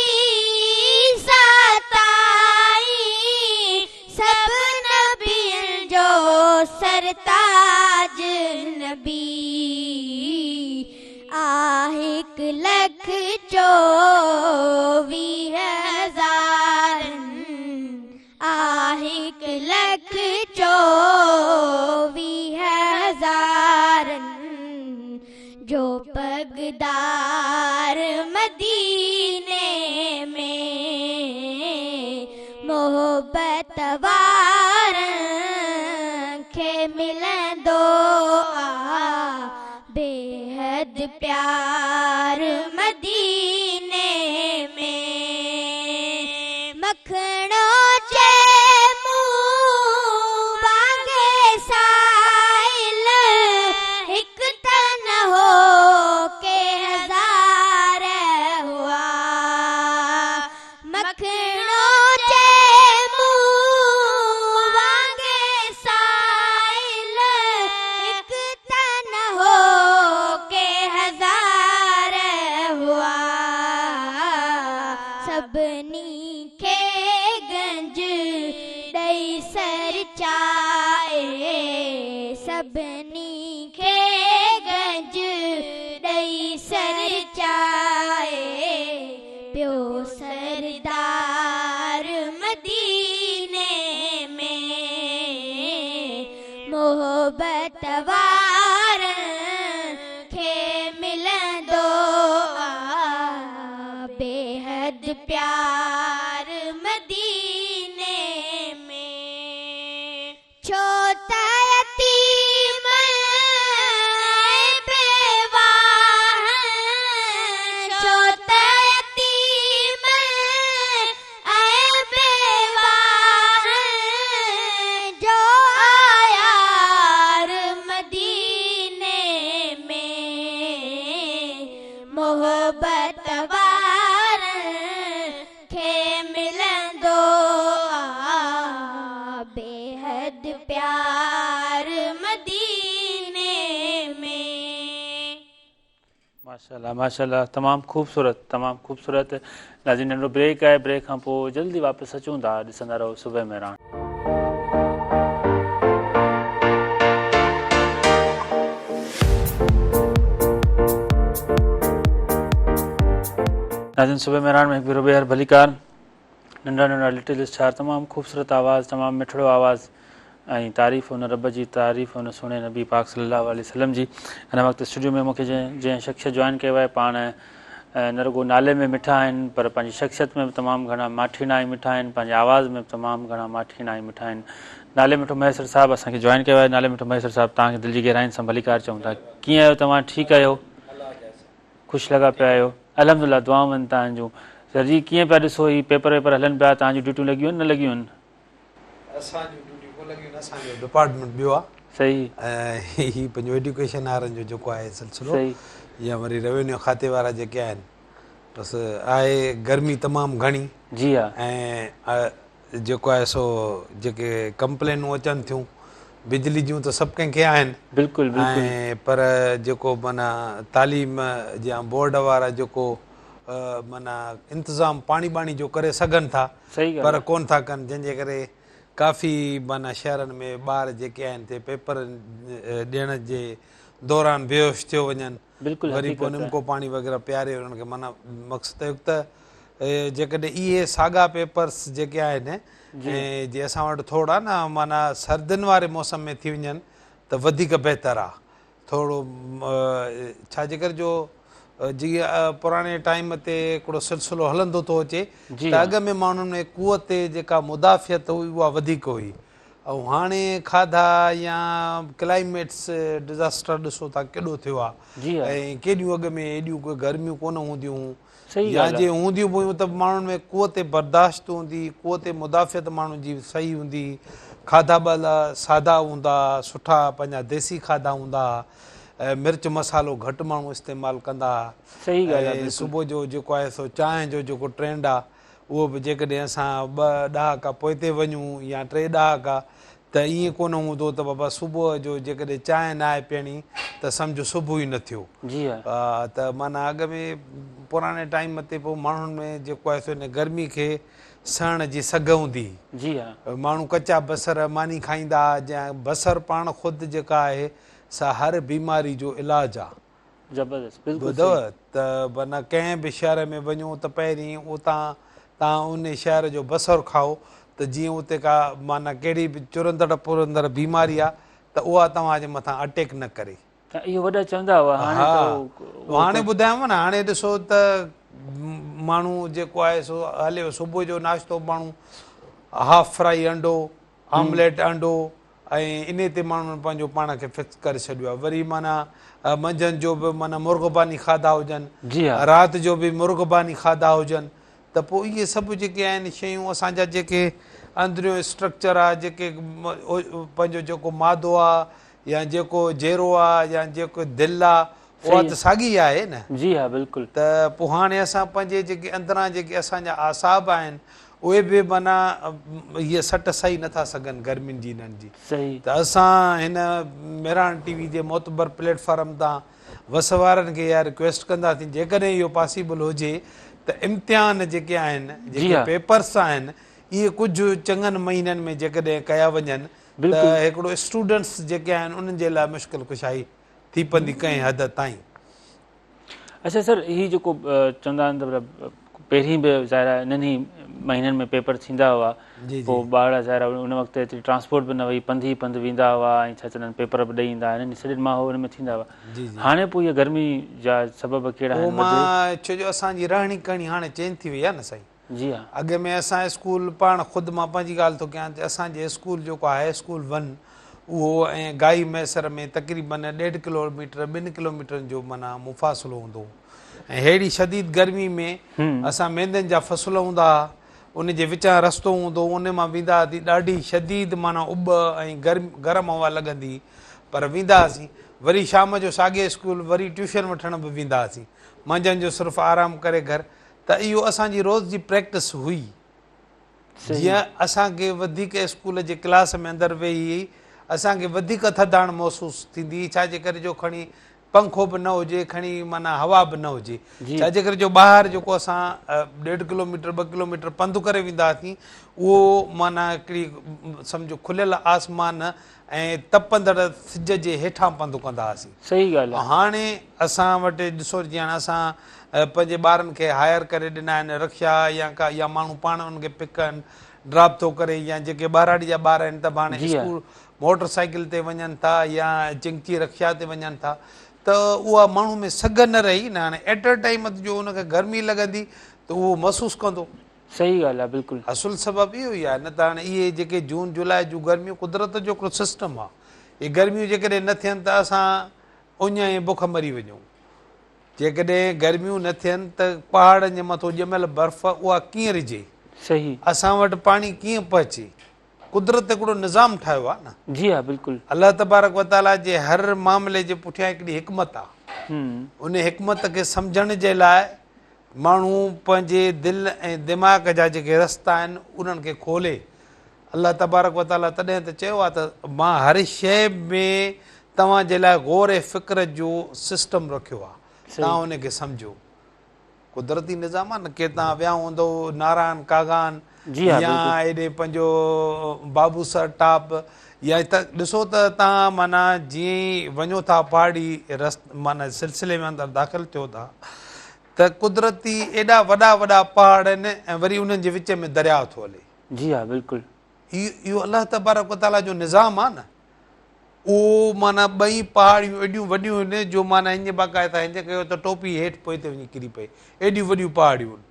साताई सभु नबियनि जो सरताज नबी। आ 1,24,000, आ 1,24,000 जो पगदार मदीने में। मोहबत वारनि खे मिलंदो आ बेहद प्यार मदीने में। मखणो चे मुंहुं वांगे साइल हिकु त न हो के हज़ार हुआ। मखणो चे मुंहुं वांगे साइल हिकु त न हो के हज़ार हुआ। सभिनी खे गंज ॾेई सरचाए, सभिनी खे गंज ॾेई सरचाए پيو سردار مديني ۾، محبت وارن کي ملندو آ بيحد پيار مديني ۾. ڇو ته يتيم ۽ بيواهن، ڇو ته يتيم ۽ بيواهن جو آ يار مديني ۾، محبت وارن کي ملندو آ بيحد پيار مديني ۾. ماشاءالله ماشاءالله تمام خوبصورت تمام خوبصورت ناظرين ننڍڙو بريڪ آهي بريڪ کان پوء جلدي واپس اچون ٿا ڏسندا رهو صبح مهراڻ. ناظرين صبح مهراڻ ۾ هڪ ڀيرو ٻيهر ڀليڪار ننڍا ننڍا لٽل اسٽار تمام خوبصورت آواز تمام مٺڙو آواز ۽ تعريف ان رب جي تعريف ان سهڻي نبي پاڪ صلي الله عليه وسلم جي هن وقت اسٽوڊيو ۾ مونکي جنهن جنهن شخص جوائن ڪيو آهي پاڻ نه رڳو نالي ۾ مٺا آهن پر پنهنجي شخصيت ۾ به تمام گهڻا ماٺيڻا ۽ مٺا آهن پنهنجي آواز ۾ به تمام گهڻا ماٺيڻا ۽ مٺا آهن نالي مٺو مهيسر صاحب اسان کي جوائن ڪيو آهي نالي مٺو مهيسر صاحب توهان کي دل جي گهراين سان ڀليڪار چئون ٿا ڪيئن آهيو توهان ٺيڪ آهيو خوش لڳا پيا آهيو الحمدلله دعائون آهن توهان جون سر جي ڪيئن پيا ڏسو هي پيپر ويپر هلن پيا توهان جون ڊيوٽيون لڳيون آهن نه لڳيون آهن اسان جون ڊيوٽيون ڪونه لڳيون آهن اسان جو ڊپارٽمينٽ ٻيو آهي صحيح ۽ هي پنهنجو ايڊيوڪيشن وارن جو جيڪو آهي سلسلو صحيح يا وري روينيو کاتي وارا جيڪي آهن بس آهي گرمي تمام گهڻي جي ها ۽ جيڪو آهي سو جيڪي ڪمپلينون اچن ٿيون بجلي جون ته سڀ ڪنهن کي آهن بلڪل بلڪل ۽ پر جيڪو معنيٰ تعليم يا بورڊ وارا جيڪو معنيٰ انتظام پاڻي ٻاڻي جو ڪري سگهن ٿا صحيح پر ڳالهه ڪون ٿا ڪن جنهن جي ڪري ڪافي معنيٰ شهرن ۾ ٻار جيڪي آهن سي پيپر ڏيڻ جي دوران بيهوش ٿيو وڃن بلڪل وري پوء حقيقت آهي. نمڪو پاڻي وغيره پياري انهن کي معنيٰ مقصد اهو ته جيڪڏهن اهي ساڳا پيپرس جيڪي آهن ۽ جي اسان وٽ ٿورا نه معنيٰ سردين واري موسم ۾ ٿي وڃن ته وڌيڪ بهتر آ ٿورو ڇا جي ڪري جو جيئن پراڻي ٽائيم تي هڪڙو سلسلو هلندو ٿو اچي ته اڳ ۾ ماڻهن ۾ قوت جيڪا مدافعت هئي اها وڌيڪ هئي ۽ هاڻي کاڌا يا ڪلائميٽس ڊزاسٽر ڏسو ٿا ڪيڏو ٿيو آ ۽ ڪيڏيون اڳ ۾ ايڏيون ڪوئي گرميون ڪونه هونديون هيون يا جي هونديون به هيون ته به ماڻهن ۾ قوت برداشت هوندي هئي، قوت مدافعت ماڻهن جي صحيح هوندي هئي، کاڌا ٻاڌا سادا هوندا ها، سٺا پنهنجا ديسي کاڌا هوندا ها، مرچ مصالحو گهٽ ماڻهو استعمال ڪندا ها ۽ صبح جو جيڪو آهي سو چانهه جو جيڪو ٽرينڊ آهي اهو به جيڪڏهن اسان ٻه ڏهاڪا پوئتي وڃون يا ٽي ڏهاڪا ته ائين ڪونه هوندو ته بابا صبح جو جيڪڏهن چانهه ناهي پيئڻي ته سمجهه صبح ئي نه ٿيو. جي ها. ته معنيٰ اڳ ۾ پراڻي ٽائيم تي پوء ماڻهن ۾ جيڪو آهي سو ان گرمي کي سهڻ جي سگهه هوندي هئي. جي ها. ماڻهو ڪچا بصر ماني کائيندا هئا جنهن بصر پاڻ خود جيڪا آهي سا هر بيماري جو علاج آ. زبردست بلڪل ٻڌو صحيح. ته معنيٰ ڪنهن به شهر ۾ وڃو ته پهرين اتان تان ان شهر جو بصر کائو ته جيئن اتي ڪا معنيٰ ڪهڙي به چرندڙ پرندڙ بيماري آ ته اها توهان جي مٿان اٽيڪ نه ڪري. ته اهو وڏا چوندا هئا هاڻي ها ته اهو هاڻي ٻڌايانو نه هاڻي ڏسو ته ماڻهو جيڪو آهي سو هليو صبح جو ناشتو ماڻهو half fry Indo omelette Indo ۽ انهي تي ماڻهن پنهنجو پاڻ کي فڪس ڪري ڇڏيو آهي وري معنيٰ منجهند جو به معنيٰ مرغباني کاڌا هجن جي ها. رات جو به مرغباني کاڌا هجن ته پوء اهي سڀ جيڪي آهن شيون اسان جا جيڪي اندريون اسٽرڪچر آهي جيڪي پنهنجو جيڪو مادو آهي يا جيڪو جيرو آهي يا جيڪو دل آهي اها ته ساڳي آهي نه. جي ها بلڪل. ته پوء هاڻي اسان پنهنجي جيڪي اندران جيڪي اسان جا اعصاب آهن اهي به معنيٰ هيء سٽ سهي نه ٿا سگهن گرمين جي انهن جي. صحيح. ته اسان هن مهراڻ ٽي وي جي معتبر پليٽ فارم تان وس وارن کي اها رڪويسٽ ڪنداسين جيڪڏهن اهو پاسيبل هجي ته امتحان جيڪي آهن جيڪي پيپرس آهن اهي ڪجهه چڱن مهينن ۾ جيڪڏهن ڪيا وڃن ته هڪڙو اسٽوڊنٽس جيڪي آهن انهن جي لاء مشڪل ڪشائي ٿي پوندي ڪنهن حد تائين. اڇا سر هي جيڪو چوندا آهن ته پهرين به ظاهر آهي انهن ئي مهينن ۾ پيپر ٿيندا هئا پوء ٻارڙا ظاهر آهي ان وقت ايتري ٽرانسپورٽ به نه هئي پنڌ ئي پنڌ ويندا هئا ۽ ڇا چوندا آهن پيپر به ڏئي ايندا هئا انهن سڄن ماحول ۾ ٿيندا هئا هاڻي پوء اها گرمي جا سبب ڪهڙا آهن مان ڇو جو اسان جي رهڻي ڪهڻي هاڻي چينج ٿي وئي آهي نه سائين جي ها اڳ ۾ اسان اسڪول پاڻ خود مان پنهنجي ڳالهه ٿو ڪيان ته اسان جي اسڪول جيڪو هاء اسڪول ون اهو ۽ گاهي مهيسر ۾ تقريبن ڏيڍ ڪلوميٽر ٻن ڪلوميٽرن جو معنيٰ مفاصلو هوندو هو ۽ ههڙي شديد گرمي ۾ اسان ميندن جا فصل هوندا ها ان جي وچان رستو هوندو هو ان مان ويندا هئاسين ڏاڍي شديد معنيٰ اٻ ۽ گرم هوا لڳندي هئي پر ويندا هئاسين وري شام جو ساڳي اسڪول وري ٽيوشن وٺڻ به ويندا هئاسين منجهند جو صرف آرام ڪري گهر ته اهو اسان جي روز جي پريڪٽس هئي جيئن اسان کي وڌيڪ اسڪول جي ڪلاس ۾ اندر ويهي اسان کي وڌيڪ ٿڌاڻ محسوس ٿيندي هئي ڇا جي ڪري جو کڻي پنکو به نه هجي کڻي معنيٰ هوا به نه هجي ڇا جي ڪري جو ٻاهر جيڪو اسان ڏيڍ ڪلوميٽر ٻه ڪلوميٽر پنڌ ڪري ويندا هئاسين اهو معنيٰ هڪڙي سمجهو کليل آسمان ۽ تپندڙ سج جي هيٺان پنڌ ڪندا هئاسين. صحيح ڳالهه آهي. هاڻي اسان وٽ ڏسو جيئن هاڻي اسان پنهنجي ٻارن کي هائر ڪري ڏنا آهن رڪشا يا ڪا يا ماڻهو پاڻ انهن کي پڪ اينڊ ڊراپ ٿو ڪري يا جيڪي ٻهراڙي جا ٻار آهن ته به هاڻي اسڪول موٽر سائيڪل تي وڃن ٿا يا چنگچي رڪشا تي وڃن ٿا ته اها ماڻهو ۾ سگهه نه رهي نه هاڻي ايٽ ا ٽائيم جو ان کي گرمي لڳندي ته اهو محسوس ڪندو. صحيح ڳالهه آهي بلڪل. اصل سبب اهو ئي آهي نه ته هاڻي اهي جيڪي جون جولاء جون گرميون قدرت جو هڪڙو سسٽم آهي اهي گرميون جيڪڏهن نه ٿين ته اسان اڃ ۽ بک مري وڃون جيڪڏهن گرميون نه ٿين ته پهاڙن جي مٿو ڄميل برف اها ڪيئن رجي صحيح. اسان وٽ پاڻي ڪيئن پهچي قدرت هڪڙو نظام ٺاهيو آهي نه. جي ها بلڪل. الله تبارڪ وتعاليٰ جي هر معاملي جي پٺيان هڪڙي حڪمت آهي ان حڪمت کي سمجهڻ جي لاء ماڻهو پنهنجي دل ۽ دماغ جا جيڪي رستا آهن انهن کي کولي. الله تبارڪ و تعاليٰ تڏهن ته چيو آهي ته مان هر شيء ۾ توهان جي لاء غور ۽ فڪر جو سسٽم رکيو آهي توهان ان کي سمجهو. قدرتي نظام آهي نه ڪي توهان ويا هوندؤ ناران ڪاغان يا هيڏي پنهنجو بابوسر ٽاپ يا ته ڏسو ته توهان معنيٰ جيئن ئي وڃو ٿا پهاڙي رست معنيٰ سلسلي ۾ اندر داخل ٿيو ٿا ته قدرتي ايڏا وڏا وڏا پهاڙ آهن ۽ وري انهن جي وچ ۾ درياء ٿو هلي. جي ها بلڪل. اهو الله تبارڪ و تعاليٰ جو نظام آهي نه اهو معنيٰ ٻئي پهاڙيون ايڏيون وڏيون آهن جو معنيٰ ائين باقاعده ائين ڪيو ته ٽوپي هيٺ پوئتي وڃي ڪري پئي ايڏيون وڏيون پهاڙيون آهن.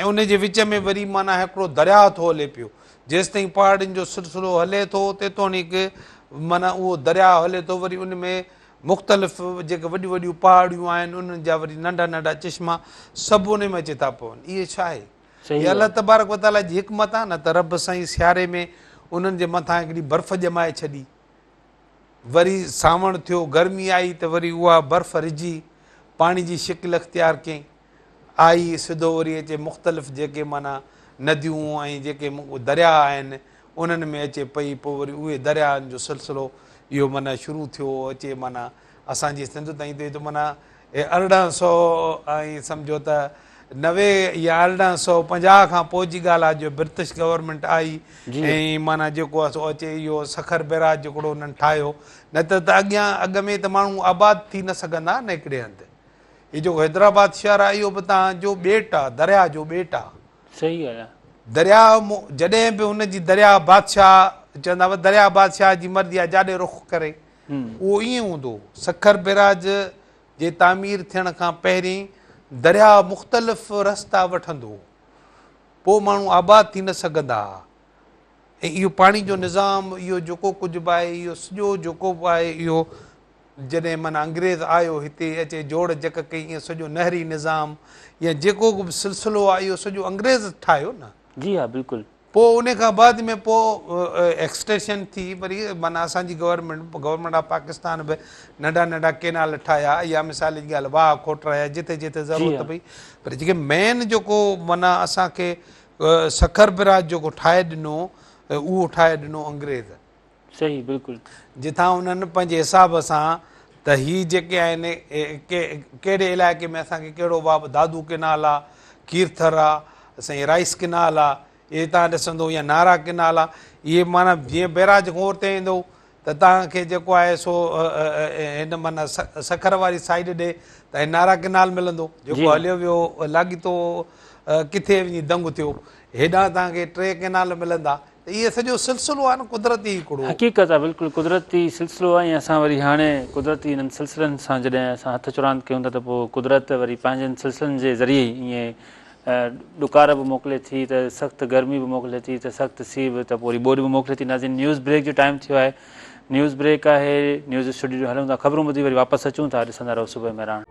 ۽ ان جي وچ ۾ وري معنيٰ هڪڙو درياء ٿو هلي پيو. جيستائين پهاڙين جو سلسلو هلي ٿو تيتوڻيڪ معنيٰ اهو درياء هلي ٿو وري ان ۾ مختلف جيڪي وڏيون وڏيون پهاڙيون آهن انهن جا وري ننڍا ننڍا چشما سڀ ان ۾ اچي ٿا پون. اهي ڇا آهي؟ هي الله تبارڪ و تعاليٰ جي حڪمت آهي نه ته رب سائين سياري ۾ انهن جي مٿان هڪڙي برف ڄمائي ڇڏي. وري سانوڻ ٿيو گرمي آئي ته وري اها برف رجي پاڻي جي شڪل اختيار ڪيائين. آئي سڌو وري اچي مختلف جيڪي معنيٰ نديون ۽ جيڪي درياء آهن انهن ۾ اچي پئي پوء وري اهي درياهن جو سلسلو اهو معنيٰ شروع ٿيو اچي معنيٰ اسان جي سنڌ تائين ته معنيٰ 1800 ۽ سمجهو ته 90 يا 1850 کان پوء جي ڳالهه آهي جو برٽش گورنمينٽ آئي ۽ معنيٰ جيڪو آهي سو اچي اهو سکر بيراج جيڪڙو انهن ٺاهيو نه ته اڳيان اڳ ۾ ته ماڻهو آباد ٿي نه سگهندا نه هڪڙي هنڌ هي جيڪو حيدرآباد شهر آهي اهو به توهان جو ٻيٽ آهي، درياء جو ٻيٽ آهي. صحيح ڳالهه آهي. درياء جڏهن به هن جي درياء بادشاهه چوندا هئا درياء بادشاهه جي مرضي آهي جاڏي رخ ڪري اهو ائين هوندو هو. سکر بيراج جي تعمير ٿيڻ کان پهرين درياء مختلف رستا وٺندو هو. پوء ماڻهو آباد ٿي نه سگهندا هئا ۽ اهو پاڻي جو نظام اهو جيڪو ڪجهه به آهي اهو سڄو جيڪو به آهي اهو جڏهن معنيٰ انگريز آيو هتي اچي جوڙ جڪ ڪئي ائين سڄو نهري نظام يا جيڪو به سلسلو آهي اهو سڄو انگريز ٺاهيو نه. جي ها بلڪل. پوء ان کان بعد ۾ پوء ايڪسٽينشن ٿي وري معنيٰ اسان جي گورنمينٽ گورنمينٽ آف پاڪستان به ننڍا ننڍا ڪينال ٺاهيا يا مثال جي ڳالهه واهه کوٽرايا جتي جتي ضرورت پئي پر جيڪي مين جيڪو معنيٰ اسان کي سکر بئراج جيڪو ٺاهي ڏنو اهو ٺاهي ڏنو انگريز. صحيح بلڪل. جتان انهن پنهنجي حساب سان ته هي جيڪي آهن ڪهڙي علائقي ۾ اسان کي ڪهڙو واهه دادو ڪينال آ، کيرٿر آ، سائين رائيس ڪينال آ، اهي توهان ڏسندو يا نارا ڪينال آ، اهي معنيٰ جيئن بئراج کان اورتي ايندو ته توهان کي جيڪو آهي سو هن معنيٰ سکر واري سائيڊ ڏي ته نارا ڪينال ملندو جيڪو هليو ويو لاڳيتو ڪٿي وڃي دنگ ٿيو. هيڏانهن توهان کي ٽي ڪئنال ملندا ته اهي سڄو سلسلو آهي نه قدرتي هڪڙو. حقيقت آهي بلڪل قدرتي سلسلو آهي ۽ اسان وري هاڻي قدرتي انهن سلسلن سان جڏهن اسان هٿ چراند ڪيون ٿا ته پوء قدرت وري پنهنجن سلسلن جي ذريعي ائين ڏڪار به موڪلي ٿي ته سخت گرمي به موڪلي ٿي ته سخت سيء به ته پوء وري ٻوڏ به موڪلي ٿي. ناظرين نيوز بريڪ جو ٽائيم ٿيو آهي نيوز بريڪ آهي نيوز اسٽوڊيو ڏي هلون ٿا خبرون ٻڌي وري واپس اچون ٿا ڏسندا رهو صبح مهراڻ.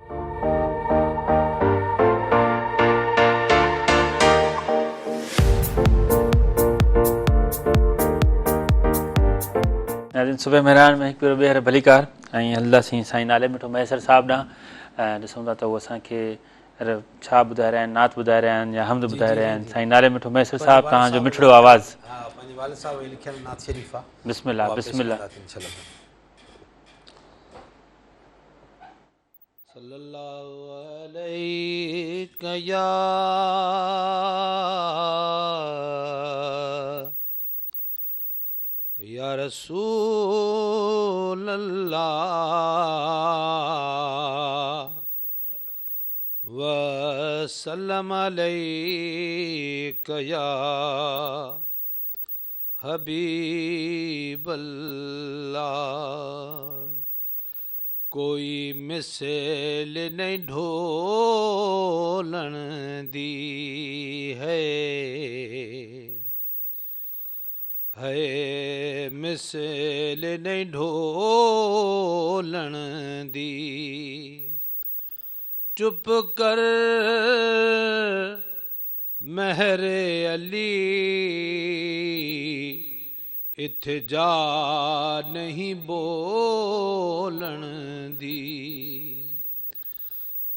ناظرين صبح مهراڻ ۾ هڪ ڀيرو ٻيهر ڀليڪار ۽ هلنداسين سائين نالي مٺو مهيسر صاحب ڏانهن ۽ ڏسون ٿا ته هو اسان کي ڇا ٻڌائي رهيا آهن نعت ٻڌائي رهيا آهن يا حمد ٻڌائي رهيا آهن سائين نالي مٺو مهيسر صاحب توهان جو مٺڙو آواز. ها پنهنجي والد صاحب جي لکيل نعت شريف آ. بسم الله بسم الله. صلي الله عليڪ يا يا رسول الله وسلم عليڪ يا حبيب الله ڪوئي مثل نئين ڍولڻ the هي هي مثل نئين ڍولڻ the چپ ڪر مهر علي اتي جا نهين ٻولڻ the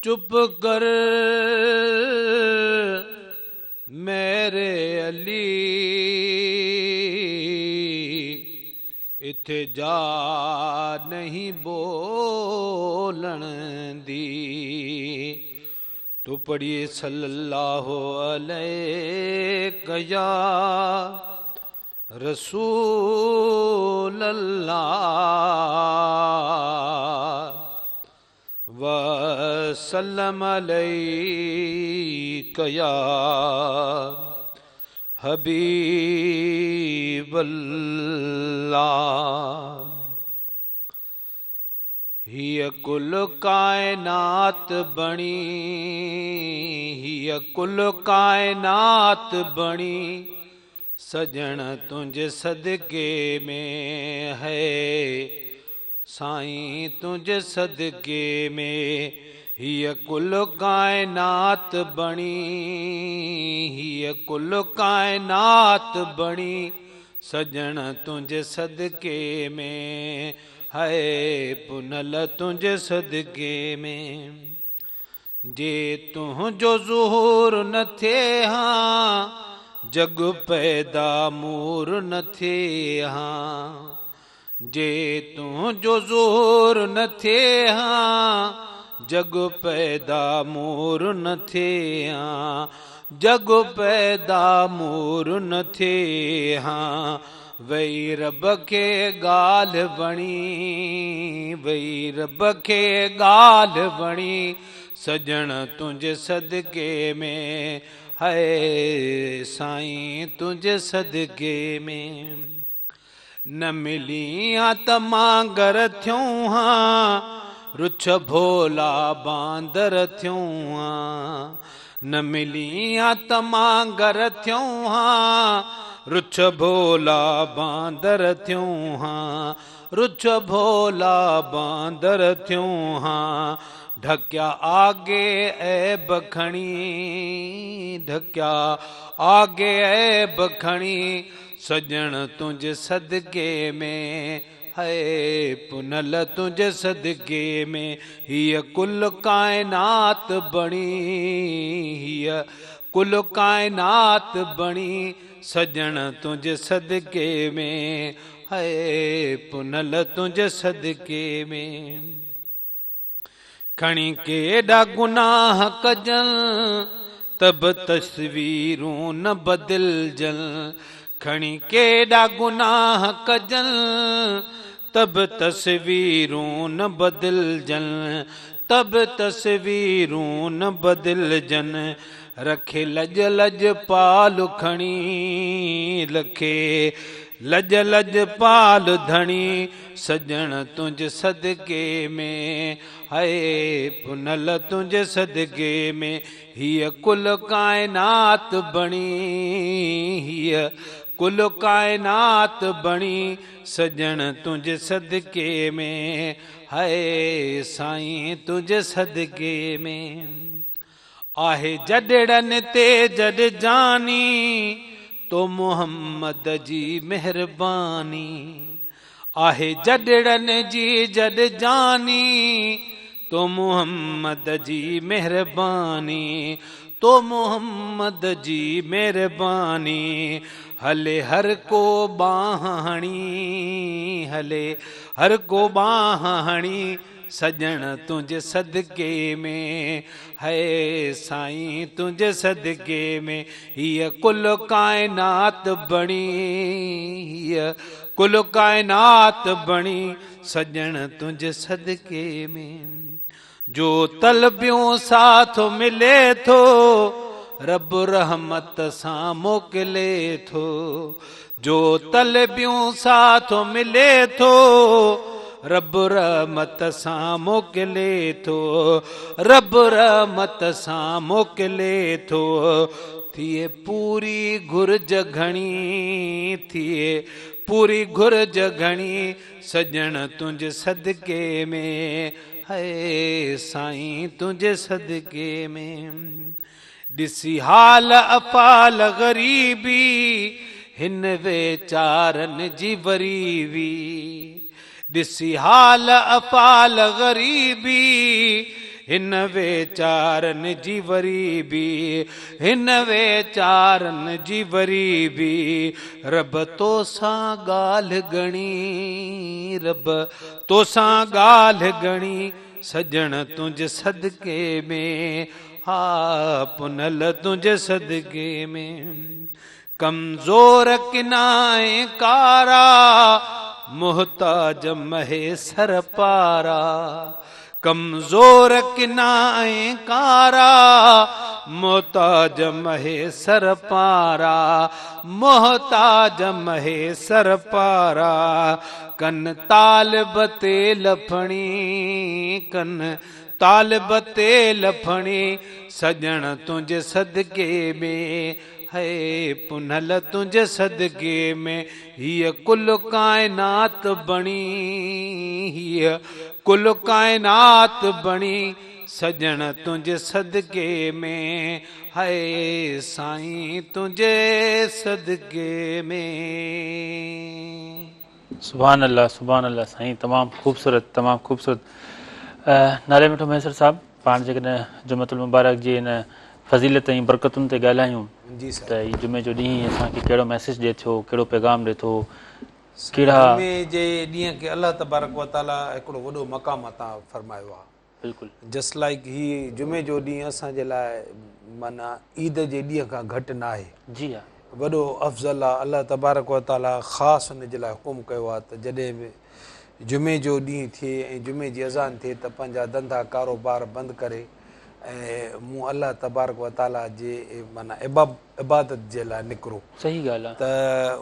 چپ ڪر مهر علي اتي جا نهين ٻولڻ the تو پڙهي صلي الله عليڪ يا رسول الله وسلم عليڪ يا حبيب الله. هيء ڪل ڪائنات بڻي، هيء ڪل ڪائنات بڻي، سڄڻ تنهنجي صدقي ۾ هي سائين تنهنجي صدقي ۾، هيء ڪل ڪائنات بڻي، هيء ڪل ڪائنات بڻي، سڄڻ تنهنجي صدقي ۾، هاء پنهل تنهنجي صدقي ۾. جي تنهنجو ظهور نه ٿئي ها، جڳ پيدا مور نه ٿئي ها. جي تنهنجو ظهور نه ٿئي ها، جڳ پيدا مور نه ٿئي ها. جڳ پيدا مور نه ٿئي ها. وئي رب کي ڳالهه وڻي، وئي رب کي ڳالهه وڻي، سڄڻ تنهنجي صدقي ۾، هاء سائين تنهنجي صدقي ۾. نه ملين ها ته مانگر ٿيون ها، رڇ ڀولا باندر ٿيون ها. نه ملين ها ته مانگر ٿيون ها، رڇ ڀولا باندر ٿيون ها. رڇ ڀولا باندر ٿيون ها. ڍڪيا آگي عيب کڻي، ڍڪيا آگي عيب کڻي، سڄڻ تنهنجي صدقي ۾، هاء پنهل تنهنجي صدقي ۾، هيء ڪل ڪائنات بڻي، هيء ڪل ڪائنات بڻي، سڄڻ تنهنجي صدقي ۾، هاء پنهل تنهنجي صدقي ۾. کڻي ڪيڏا گناهه ڪجن ته به تصويرون نه بدلجن کڻي ڪيڏا گناهه ڪجن ته به تصويرون نه بدلجن ته به تصويرون نه بدلجن. رکي لڄ لڄ پال کڻي، رکي لڄ لڄ پال ڌڻي، سڄڻ تنهنجي صدقي ۾، هاء پنهل تنهنجي صدقي ۾، هيء ڪل ڪائنات بڻي، هيء ڪل ڪائنات بڻي، سڄڻ تنهنجي صدقي ۾، هاء سائين تنهنجي صدقي ۾. آهي جڏڙن تي جڏ جاني، تو محمد جي مهرباني. آهي جڏڙن جي جڏ جاني، تو محمد جي مهرباني. تو محمد جي مهرباني. هلي هر ڪو ٻانهن هڻي، هلي هر ڪو ٻانهن هڻي. سڄڻ تنهنجي صدقي ۾، هاء سائين تنهنجي صدقي ۾، هيء ڪل ڪائنات بڻي، هيء ڪل ڪائنات بڻي، سڄڻ تنهنجي صدقي ۾. جو طلبيون ساٿ ملي ٿو، رب رحمت سان موڪلي ٿو. جو طلبيون ساٿ ملي ٿو، رب رحمت سان موڪلي ٿو، رب رحمت سان موڪلي ٿو. ٿئي پوري گهرج گهڻي، ٿئي پوري گهرج گهڻي، سڄڻ تنهنجي صدقي ۾، هاء سائين تنهنجي صدقي ۾. ڏسي حال افعال غريبي، هن ويچارن جي وري وي. ڏسي حال افعال غريبي، هن ويچارن جي وري بي. هن ويچارن جي وري بي. رب توسان ڳالهه ڳڻي، رب توسان ڳالهه ڳڻي، سڄڻ تنهنجي صدقي ۾. ها پنهل تنهنجي صدقي ۾. ڪمزور ڪنا ۽ ڪارا، محتاج مهيسر پارا. ڪمزور ڪنا ۽ ڪارا، محتاج مهيسر پارا. محتاج مهيسر پارا. ڪن طالب تي لڦڻي، ڪن طالب تي لڦڻي، سڄڻ تنهنجي صدقي ۾، هاء پنهل تنهنجي صدقي ۾، هيء ڪل ڪائنات بڻي، هيء ڪل ڪائنات بڻي، سڄڻ تنهنجي صدقي ۾، هاء سائين تنهنجي صدقي ۾. سبحان الله سبحان الله سائين تمام خوبصورت تمام خوبصورت نالي مٺو مهيسر صاحب پاڻ جيڪڏهن جمعة المبارڪ جي ان فضيلت ۽ برڪتن تي ڳالهايون جي ته هي جمعي جو ڏينهن اسان کي ڪهڙو ميسيج ڏي ٿو ڪهڙو پيغام ڏي ٿو ڪهڙا جمعي جي ڏينهن کي الله تبارڪ و تعالي هڪڙو وڏو مقام عطا فرمايو آهي بلڪل. جسٽ لائيڪ هي جمعي جو ڏينهن اسان جي لاء معنيٰ عيد جي ڏينهن کان گهٽ ناهي. جي ها. وڏو افضل آ. الله تبارڪ و تعاليٰ خاص ان جي لاء حڪم ڪيو آ ته جڏهن به جمعي جو ڏينهن ٿئي ۽ جمعي جي اذان ٿئي ته پنهنجا ڌنڌا ڪاروبار بند ڪري ۽ مون الله تبارڪ و تعاليٰ جي معنيٰ عبادت جي لاء نڪرو. صحيح ڳالهه آ. ته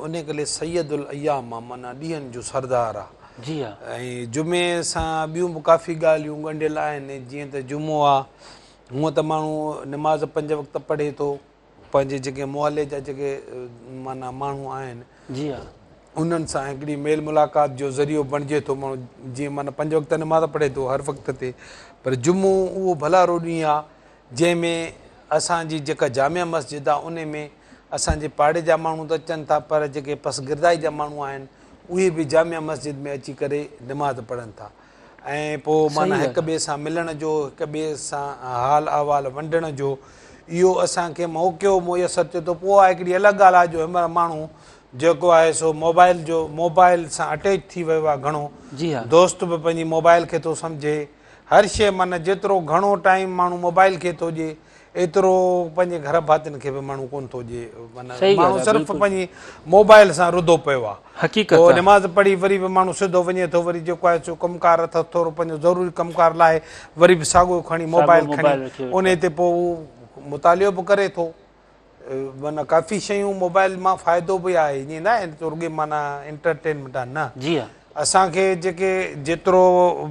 انهي ڪري سيد الايام آ معنيٰ ڏينهن جو سردار آ. جي ها. ۽ جمعي سان ٻيون به ڪافي ڳالهيون ڳنڍيل آهن جيئن ته جمعو آ هونء ته ماڻهو نماز پنج وقت پڙهي ٿو پنهنجي جيڪي محلي جا جيڪي معنيٰ ماڻهو آهن جي ها. انهن سان هڪڙي ميل ملاقات جو ذريعو بڻجي ٿو ماڻهو جيئن معنيٰ پنج وقت نماز پڙهي ٿو هر وقت تي پر جمعو اهو ڀلارو ڏينهن آ جنهن ۾ اسان جي جيڪا جامع مسجد آ انهي ۾ اسان جي پاڙي جا ماڻهو ته اچن ٿا پر جيڪي پسگردائي جا ماڻهو آهن اهي به جامع مسجد ۾ اچي ڪري نماز پڙهن ٿا ۽ پوء معنيٰ هڪ ٻئي سان ملڻ جو هڪ ٻئي سان حال احوال ونڊڻ جو اهو اسان کي موقعو ميسر ٿئي ٿو پوء اها هڪڙي الڳ ڳالهه آهي جو هن مهل ماڻهو جيڪو آهي سو موبائل جو موبائل سان اٽيچ ٿي ويو آهي گهڻو جي ها دوست به پنهنجي موبائل کي ٿو سمجهي هر شيء معنيٰ جيترو گهڻو ٽائيم ماڻهو موبائل کي ٿو ڏي ايترو پنهنجي گهر ڀاتين کي به ماڻهو ڪونه ٿو ڏي معنيٰ صحيح ڳالهه ماڻهو آهي صرف بلڪل پنهنجي موبائل سان رڌو پيو آهي حقيقت پوء آهي. نماز پڙهي وري به ماڻهو سڌو وڃي ٿو وري جيڪو آهي سو ڪم ڪار اٿس ٿورو پنهنجو ضروري ڪم ڪار لاهي وري به ساڳو کڻي ساڳو موبائل موبائل کڻي رکي ويٺو انهي آهي. تي پوء اهو مطالعو به ڪري ٿو معنيٰ ڪافي شيون موبائل مان فائدو به آهي ائين نه آهي ته رڳي معنيٰ انٽرٽينمينٽ آهي نه جي ها اسان کي جيڪي جيترو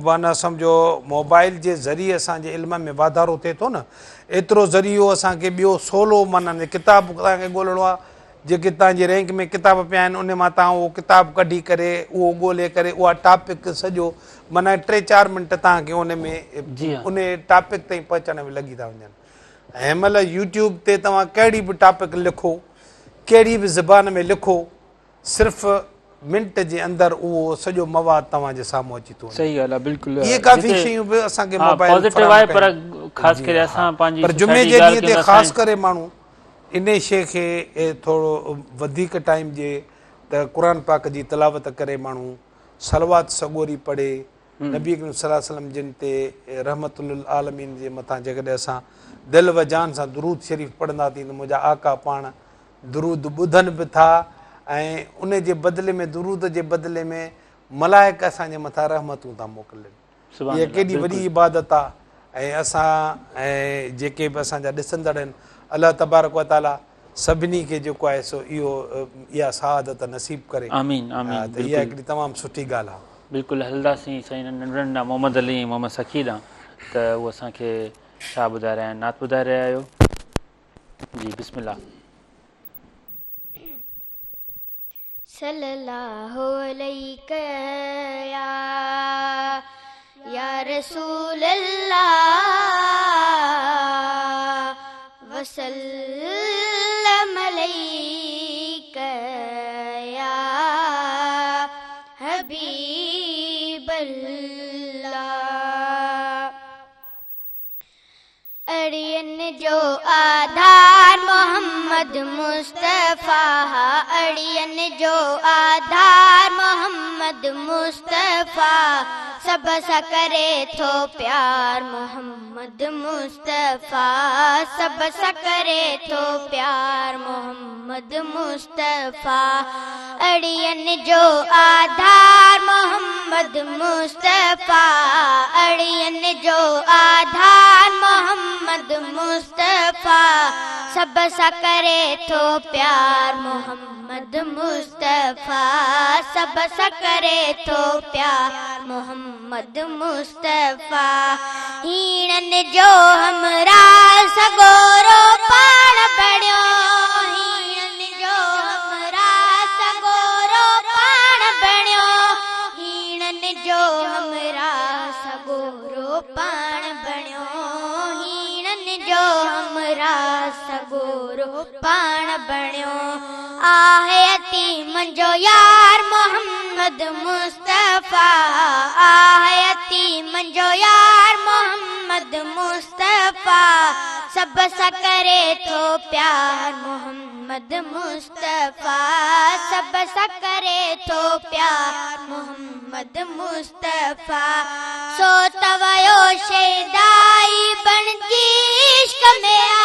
معنيٰ سمجهو موبائل جي ذريعي اسان جي علم ۾ واڌارو ٿئي ٿو نه ايترو ذريعو اسان کي ٻيو سولو معنيٰ ڪتاب توهان کي ڳولڻو آهي جيڪي توهان جي رينڪ ۾ ڪتاب پيا آهن ان مان توهان اهو ڪتاب ڪڍي ڪري اهو ڳولي ڪري اها ٽاپڪ سڄو معنيٰ ٽي چار منٽ توهان کي ان ۾ ان ٽاپڪ تائين پهچڻ ۾ لڳي ٿا وڃن ۽ هن مهل يوٽيوب تي توهان ڪهڙي به ٽاپڪ لکو ڪهڙي به زبان ۾ لکو صرف منٽ جي اندر اهو سڄو مواد توهان جي سامهون اچي ٿو وڃي. صحيح ڳالهه آهي بلڪل اهي ڪافي شيون به اسان کي موبائل پازيٽو آهي پر خاص ڪري اسان پنهنجي پر جمعي جي ڏينهن تي خاص ڪري ماڻهو انهي شيء کي ٿورو وڌيڪ ٽائيم ڏئي ته قرآن پاڪ جي تلاوت ڪري ماڻهو صلوات سڳوري پڙهي نبي اڪرم صلي الله عليه وسلم جن تي رحمت للعالمين جي مٿان جيڪڏهن اسان دل و جان سان درود شريف پڙهنداسين ته منهنجا آقا پاڻ درود ٻڌن به ٿا ۽ ان جي بدلي ۾ درود جي بدلي ۾ ملائڪ اسان جي مٿان رحمتون ٿا موڪلين. اها ڪيڏي وڏي عبادت آ ۽ اسان ۽ جيڪي به اسان جا ڏسندڙ آهن الله تبارڪ و تعالي سڀني کي جيڪو آهي سو اهو اها سعادت نصيب ڪري. آمين آمين ته اها هڪڙي تمام سٺي ڳالهه آ. بلڪل هلنداسين سائين ننڍڙن ڏانهن محمد علي ۽ محمد سخي ڏانهن ته هو اسان کي ڇا ٻڌائي رهيا آهن نعت ٻڌائي رهيا آهيو جي بسم الله. صلي الله عليڪ يا يا رسول الله وسلم عليڪ يا حبيب الله. اڙين جو آڌار محمد مصطفيٰ اڙين جو آڌار محمد مصطفيٰ سڀ سان ڪري ٿو پيار محمد مصطفيٰ سڀ سان ڪري ٿو پيار محمد مصطفيٰ اڙين جو آڌار محمد مصطفيٰ اڙين جو آڌار محمد مصطفيٰ سڀ سان ڪري ٿو پيار محمد مصطفيٰ سڀ سان ڪري ٿو پيار محمد مصطفيٰ هيڻن جو همراز سڳورو پاڻ بڻيو هيڻن جو همراز سڳورو پاڻ بڻيو هيڻن جو همراز سڳورو پاڻ بڻيو هيڻن جو همراز سڳورو پاڻ بڻيو آهي يتيمن جو يار محمد مصطفيٰ آهي يتيمن جو يار محمد مصطفيٰ سڀ سان ڪري ٿو پيار محمد مصطفيٰ سڀ سان ڪري ٿو پيار محمد مصطفيٰ سو ته ويو شيدائي بڻجي عشق ۾ آ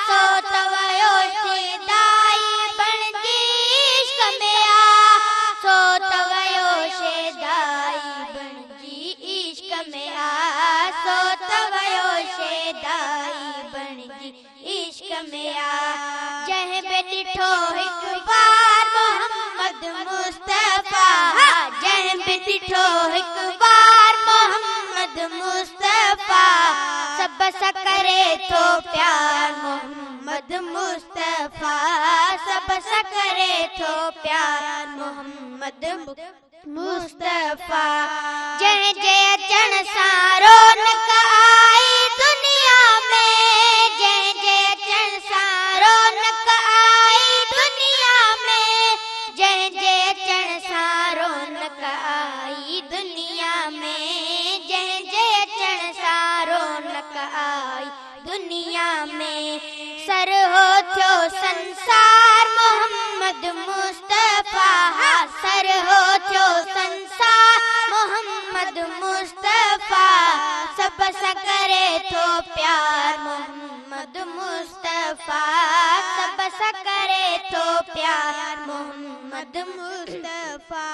سو ته ويو شيدائي بڻجي عشق ۾ آ سو ته ويو شيدائي بڻجي عشق ۾ آ سو ته ويو شيدائي بڻجي عشق ۾ آ جنهن به ڏٺو هڪ وار محمد مصطفيٰ جنهن به ڏٺو هڪ وار محمد مصطفيٰ سڀ سان ڪري ٿو پيار محمد مصطفيٰ سڀ سان ڪري ٿو پيار محمد مصطفيٰ جنهن جي اچڻ سان رونق آئي دنيا ۾ جنهن جي اچڻ سان رونق آئي دنيا ۾ جنهن جي اچڻ سان رونق آئي دنيا ۾ جنهن جي اچڻ سان رونق آئي دنيا ۾ سرهو ٿيو سنسار محمد مصطفيٰ ها سرهو ٿيو سنسار محمد مصطفيٰ سڀ سان ڪري ٿو پيار محمد مصطفيٰ سڀ سان ڪري ٿو پيار محمد مصطفيٰ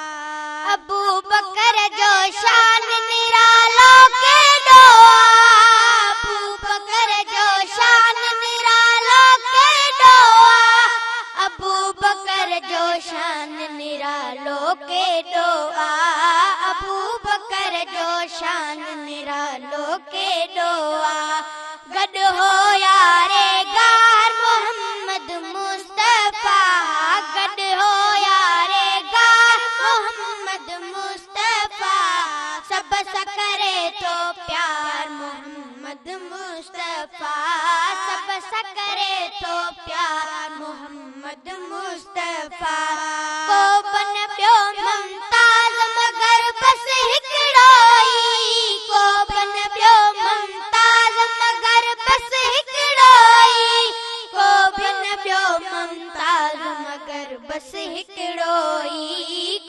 ابوبڪر جو شان نرالو ڪيڏو آ ابوبڪر جو شان نرالو. شان نرالو ڪيڏو آ، ابوبڪر جو شان نرالو ڪيڏو آ. گڏ هو يار غار محمد مصطفيٰ، گڏ هو يار غار محمد مصطفيٰ، سڀ سان ڪري ٿو پيار محمد مصطفيٰ، سڀ سان ڪري ٿو پيار محمد مصطفيٰ. ڪو به نه ٻيو ممتاز مگر بس هڪڙو ئي، ڪو به نه ٻيو ممتاز مگر بس هڪڙو ئي، ڪو به نه ٻيو ممتاز مگر بس هڪڙو ئي،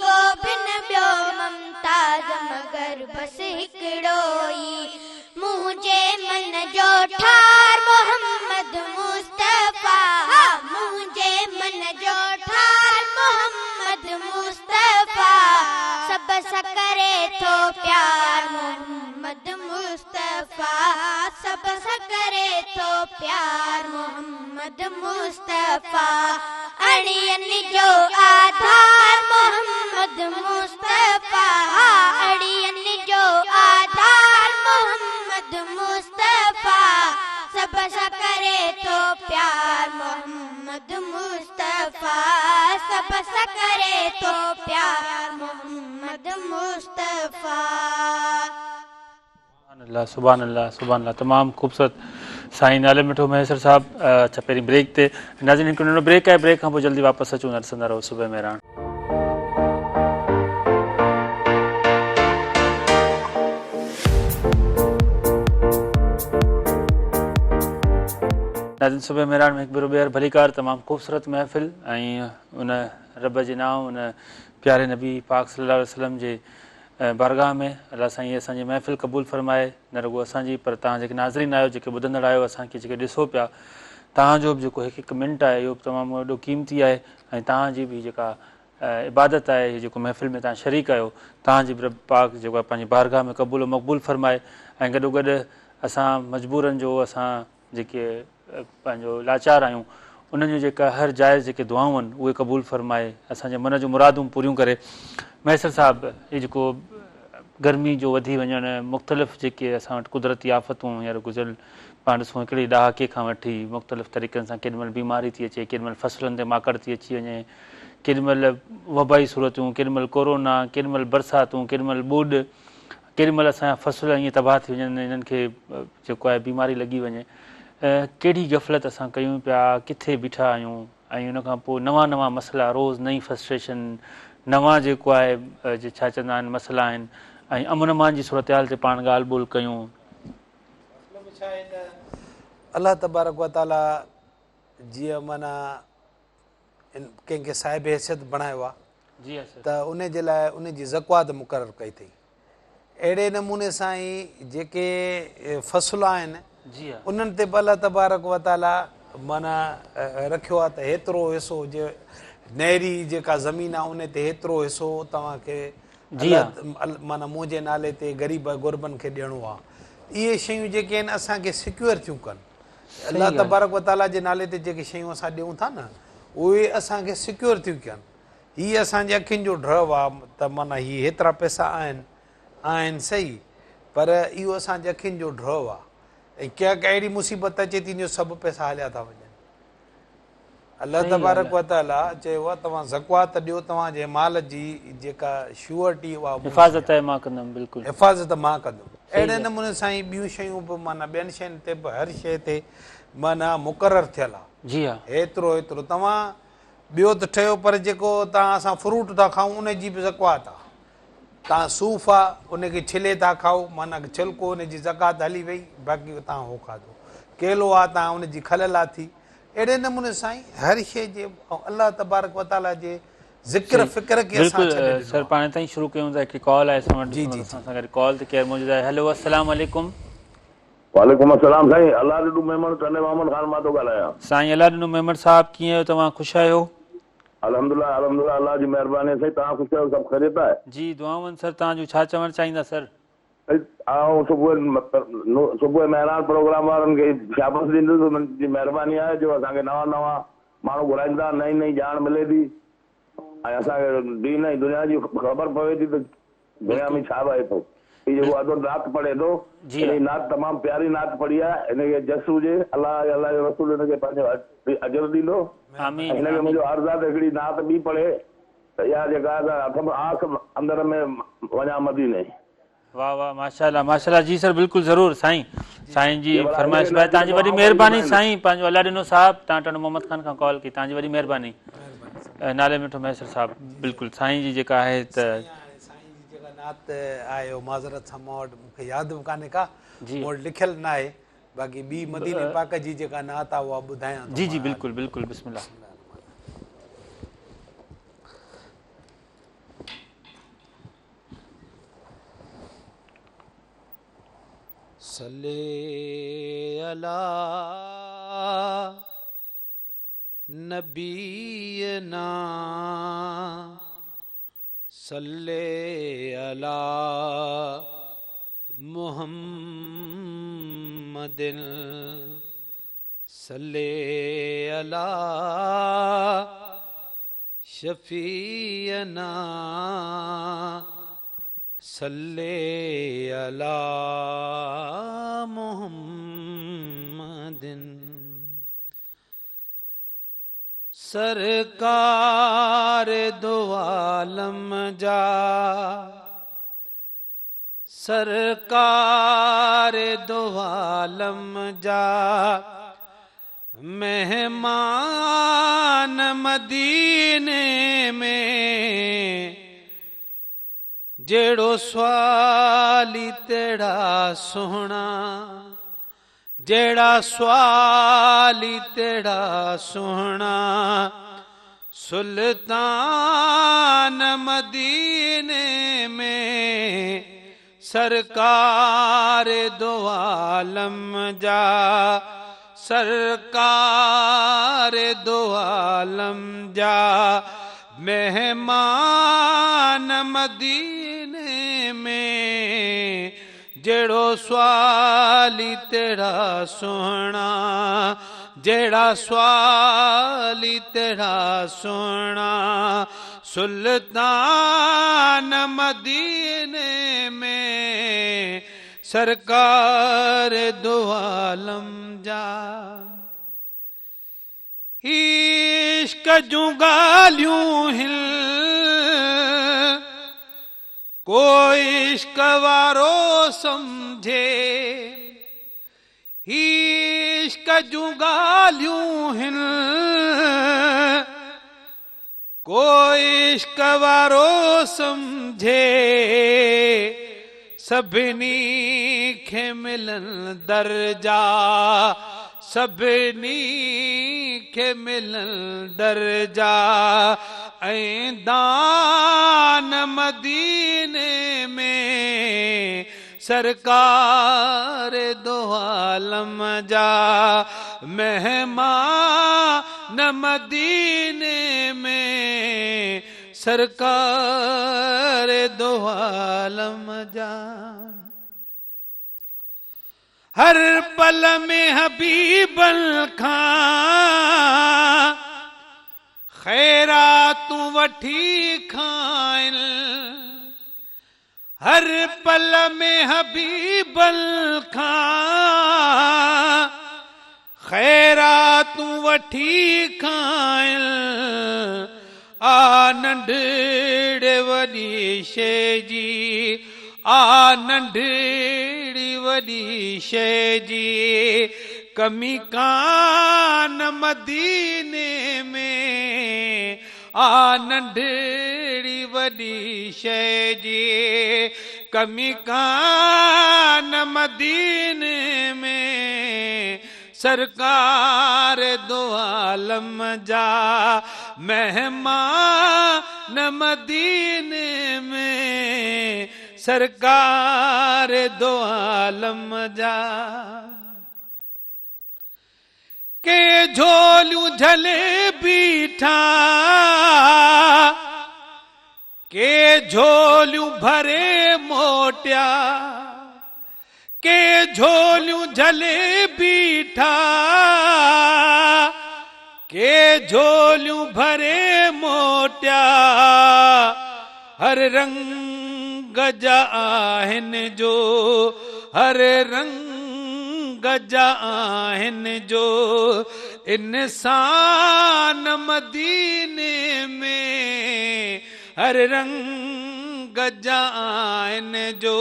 ڪو به نه ٻيو ممتاز مگر بس هڪڙو ئي. منهنجي من جو ٺار محمد مصطفيٰ، منهنجي من جو ٺار محمد مصطفيٰ، سڀ سان ڪري ٿو پيار محمد مصطفيٰ، سڀ سان ڪري ٿو پيار محمد مصطفيٰ، اڙين جو آڌار محمد مصطفيٰ، اڙين جو آڌار محمد مصطفيٰ، سڀ سان ڪري ٿو پيار محمد مصطفيٰ، سڀ سان ڪري ٿو پيار محمد مصطفيٰ. سبحان الله سبحان الله سبحان الله تمام خوبصورت سائين نالي مٺو مهيسر صاحب اچھا پهرين بريڪ تي ناظرين هڪ ننڍو بريڪ آهي بريڪ کان پوء جلدي واپس اچون ٿا ڏسندا رهو صبح مهراڻ. ناظرين صبح مهراڻ ۾ هڪ ڀيرو ٻيهر ڀليڪار تمام خوبصورت محفل ۽ ان رب جي نانء ان پياري نبي پاڪ صلي الله عليه وسلم جي بارگاهه ۾ الله سائين اسان جي محفل قبول فرمائي نه رڳو اسان جي پر توهان جيڪي ناظرين آهيو جيڪي ٻڌندڙ آهيو اسان کي جيڪي ڏسو پيا توهان جو به جيڪو هڪ هڪ منٽ آهي اهو به تمام وڏو قيمتي آهي ۽ توهان جي به جيڪا عبادت آهي هي جيڪو محفل ۾ توهان شريڪ آهيو توهان جي به رب پاڪ جيڪو آهي پنهنجي بارگاهه ۾ قبول و مقبول فرمائي ۽ گڏو گڏ اسان مجبورن جو اسان جيڪي پنهنجو لاچار آهيون انهن جون جيڪا هر جائز جيڪي دعائون آهن اهي قبول فرمائي اسان جي من جون مرادون پوريون ڪري. مهيسر صاحب هي جيڪو گرمي جو وڌي وڃڻ مختلف جيڪي اسان وٽ قدرتي آفتون هينئر گذريل پاڻ ڏسون هڪڙي ڏهاڪي کان وٺي مختلف طريقن سان ڪيڏي مهل بيماري ٿي اچي ڪيڏي مهل فصلن تي ماڪڙ ٿي اچي وڃي ڪيڏي مهل وبائي صورتون ڪيڏي مهل ڪورونا ڪيڏي مهل برساتون ڪيڏي مهل ٻوڏ ڪيڏي مهل اسان جا فصل ائين تباهه ٿي وڃن انهن کي جيڪو آهي بيماري لڳي وڃي ڪهڙي غفلت اسان ڪيون پيا ڪٿي بيٺا آهيون ۽ ان کان پوء نوان نوان مسئلا روز نئين فرسٽريشن نوان جيڪو آهي جي ڇا چوندا آهن مسئلا آهن ۽ امن امان جي صورتحال تي پاڻ ڳالهه ٻولهه ڪيون. مسئلو به ڇا آهي ته الله تبارڪ وتعاليٰ جيئن معنيٰ ڪنهن کي صاحب حيثيت بڻايو آهي ته ان جي لاء ان جي زڪوات مقرر ڪئي اٿئي. اهڙي نموني سان ئي جيڪي فصل آهن انهن تي به الله تبارڪ وتعاليٰ معنيٰ رکيو آهي ته هيترو حصو جي نهري جيڪا زمين آهي ان تي هيترو حصو توهان کي معنيٰ منهنجي نالي تي غريب غربن کي ڏيڻو آهي. اهي شيون جيڪي آهن اسان کي سيڪيور ٿيون ڪن. الله تبارڪ وتعاليٰ جي نالي تي جيڪي شيون اسان ڏيون ٿا نه اهي اسان کي سيڪيور ٿيون ڪن. هي اسان جي اکين جو ڍؤ آ ته معنيٰ هي هيترا پئسا آهن، آهن سهي پر اهو اسان جي اکين جو ڍؤ آ ۽ ڪا ڪا اهڙي مصيبت اچي ٿي جو سڀ پئسا هليا ٿا وڃن. الله تبارڪ وتعاليٰ چيو آ توهان زڪوات ڏيو توهان جي مال جي جيڪا شيورٽي اها منهنجي حفاظت مان ڪندم بلڪل. حفاظت مان ڪندم. اهڙي نموني سان ئي ٻيون شيون به معنيٰ ٻين شين تي به هر شيء تي معنيٰ مقرر ٿيل آ. جي ها. هيترو هيترو توهان ٻيو ته ٺهيو پر جيڪو توهان اسان فروٽ ٿا کائون ان جي به زڪوات آ. توهان صوف آ ان کي ڇلي ٿا کائو معنيٰ ڇلڪو ان جي زڪوات هلي وئي باقي توهان هو کاڌو. ڪيلو آ توهان ان جي کل لاٿي. اهڙي نموني سائين هر شيء جي ۽ الله تبارڪ وتعاليٰ جي ذڪر فڪر کي اسان ڇڏي ڏنو بلڪل سر پاڻ تائين شروع ڪيون ٿا هڪ ڪال آهي اسان وٽ جي جي اسان سان گڏ ڪال تي ڪير موجود آهي هيلو السلام عليڪم. وعليڪم السلام سائين الله ڏنو ميمڻ ٽنڊي محمد خان مان ٿو ڳالهايان. سائين الله ڏنو ميمڻ صاحب ڪيئن آهيو توهان خوش آهيو. الحمدلله الحمدلله الله جي مهرباني سائين توهان خوش آهيو سڀ خيريت آهي. جي دعائون سر توهان جون ڇا چوڻ چاهيندا سر. آئون صبح صبح مهراڻ پروگرام وارن کي شابس ڏيندس انهن جي مهرباني آهي جو اسان کي نوان نوان ماڻهو گهرائين ٿا نئين نئين ڄاڻ ملي ٿي. ۽ اسان کي دين ۽ دنيا جي خبر پوي ٿي ته دنيا ۾ ڇا وهي ٿو. هي جيڪو ادو نعت پڙهي ٿو هن جي نعت تمام پياري نعت پڙهي آهي هن کي جس هجي الله ۽ الله جو رسول هن کي پنهنجو اجر ڏيندو ۽ هن کي منهنجو عرض آهي ته هڪڙي نعت ٻي پڙهي ته اها جيڪا آهي سا اٿم آس اندر ۾ وڃان مديني. واه واه ماشاءالله ماشاءالله جي سر بلڪل ضرور سائين سائين جي فرمائش به توهان جي وڏي مهرباني سائين پنهنجو الله ڏنو صاحب توهان ٽنڊو محمد خان کان ڪال ڪئي توهان جي وڏي مهرباني نالي مٺو مهيسر صاحب بلڪل سائين جي جيڪا آهي ته سائين جي جيڪا نعت آهي اهو معذرت سان مون وٽ مون کي ياد به ڪانهي ڪا مون وٽ لکيل ناهي باقي ٻي مديني پاڪ جي جيڪا نعت آهي اها ٻڌايان ٿو جي جي بلڪل بلڪل بسم الله. صلي علي نبينا صلي علي محمد صلي علي شفيعنا صلي علي محمد سرڪار دو عالم جا سرڪار دو عالم جا مهمان مديني ۾ جهڙو سوالي تهڙا سهڻا جهڙا سوالي تهڙا سهڻا سلطان مديني ۾ سرڪار دو عالم جا سرڪار دو عالم جا مهمان مديني ۾ جهڙو سوالي تهڙا سهڻا جهڙا سوالي تهڙا سهڻا سلطان مديني ۾ سرڪار دو عالم جا عشق جون ڳالهيون هن ڪو عشق وارو سمجهي هي عشق جون ڳالهيون هن ڪو عشق وارو سمجهي سڀني کي ملن درجا سڀني کي ملن درجا ۽ دان مديني ۾ سرڪار دو عالم جا مهمان مديني ۾ سرڪار دو عالم جا. هر پل ۾ حبيبن کان خيراتون وٺي کائن هر پل ۾ حبيبن کان خيراتون وٺي کائن آ ننڍڙي وڏي شيء جي آ ننڍڙي وڏي شيء جي ڪمي ڪانه مديني ۾ آ ننڍڙي وڏي شيء جي ڪمي ڪانه مديني ۾ سرڪار دو عالم جا مهمان مديني ۾ سرڪار دو عالم جا. ڪي جهوليون جهلي بيٺا ڪي جهوليون ڀري موٽيا ڪي جهوليون جهلي بيٺا ڪي جهوليون ڀري موٽيا. موٽيا، هر رنگ جا آهن جو، هر رنگ جا آهن جو، انسان مديني ۾، هر رنگ جا آهن جو،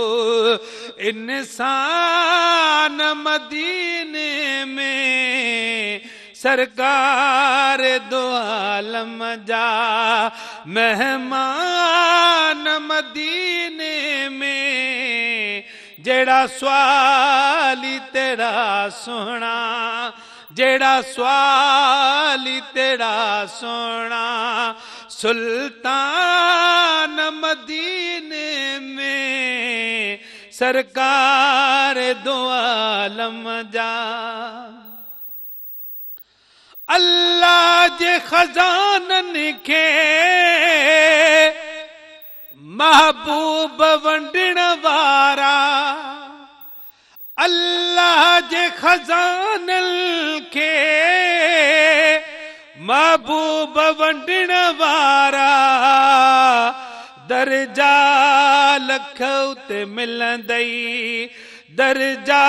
انسان مديني ۾، سرڪار دو عالم جا مهمان مديني ۾، جهڙا سوالي تهڙا سهڻا، جهڙا سوالي تهڙا سهڻا، سلطان مديني ۾، سرڪار دو عالم جا. الله جي خزانن کي محبوب ونڊڻ وارا، الله جي خزانن کي محبوب ونڊڻ وارا، درجا لک اتي ملندئي، درجا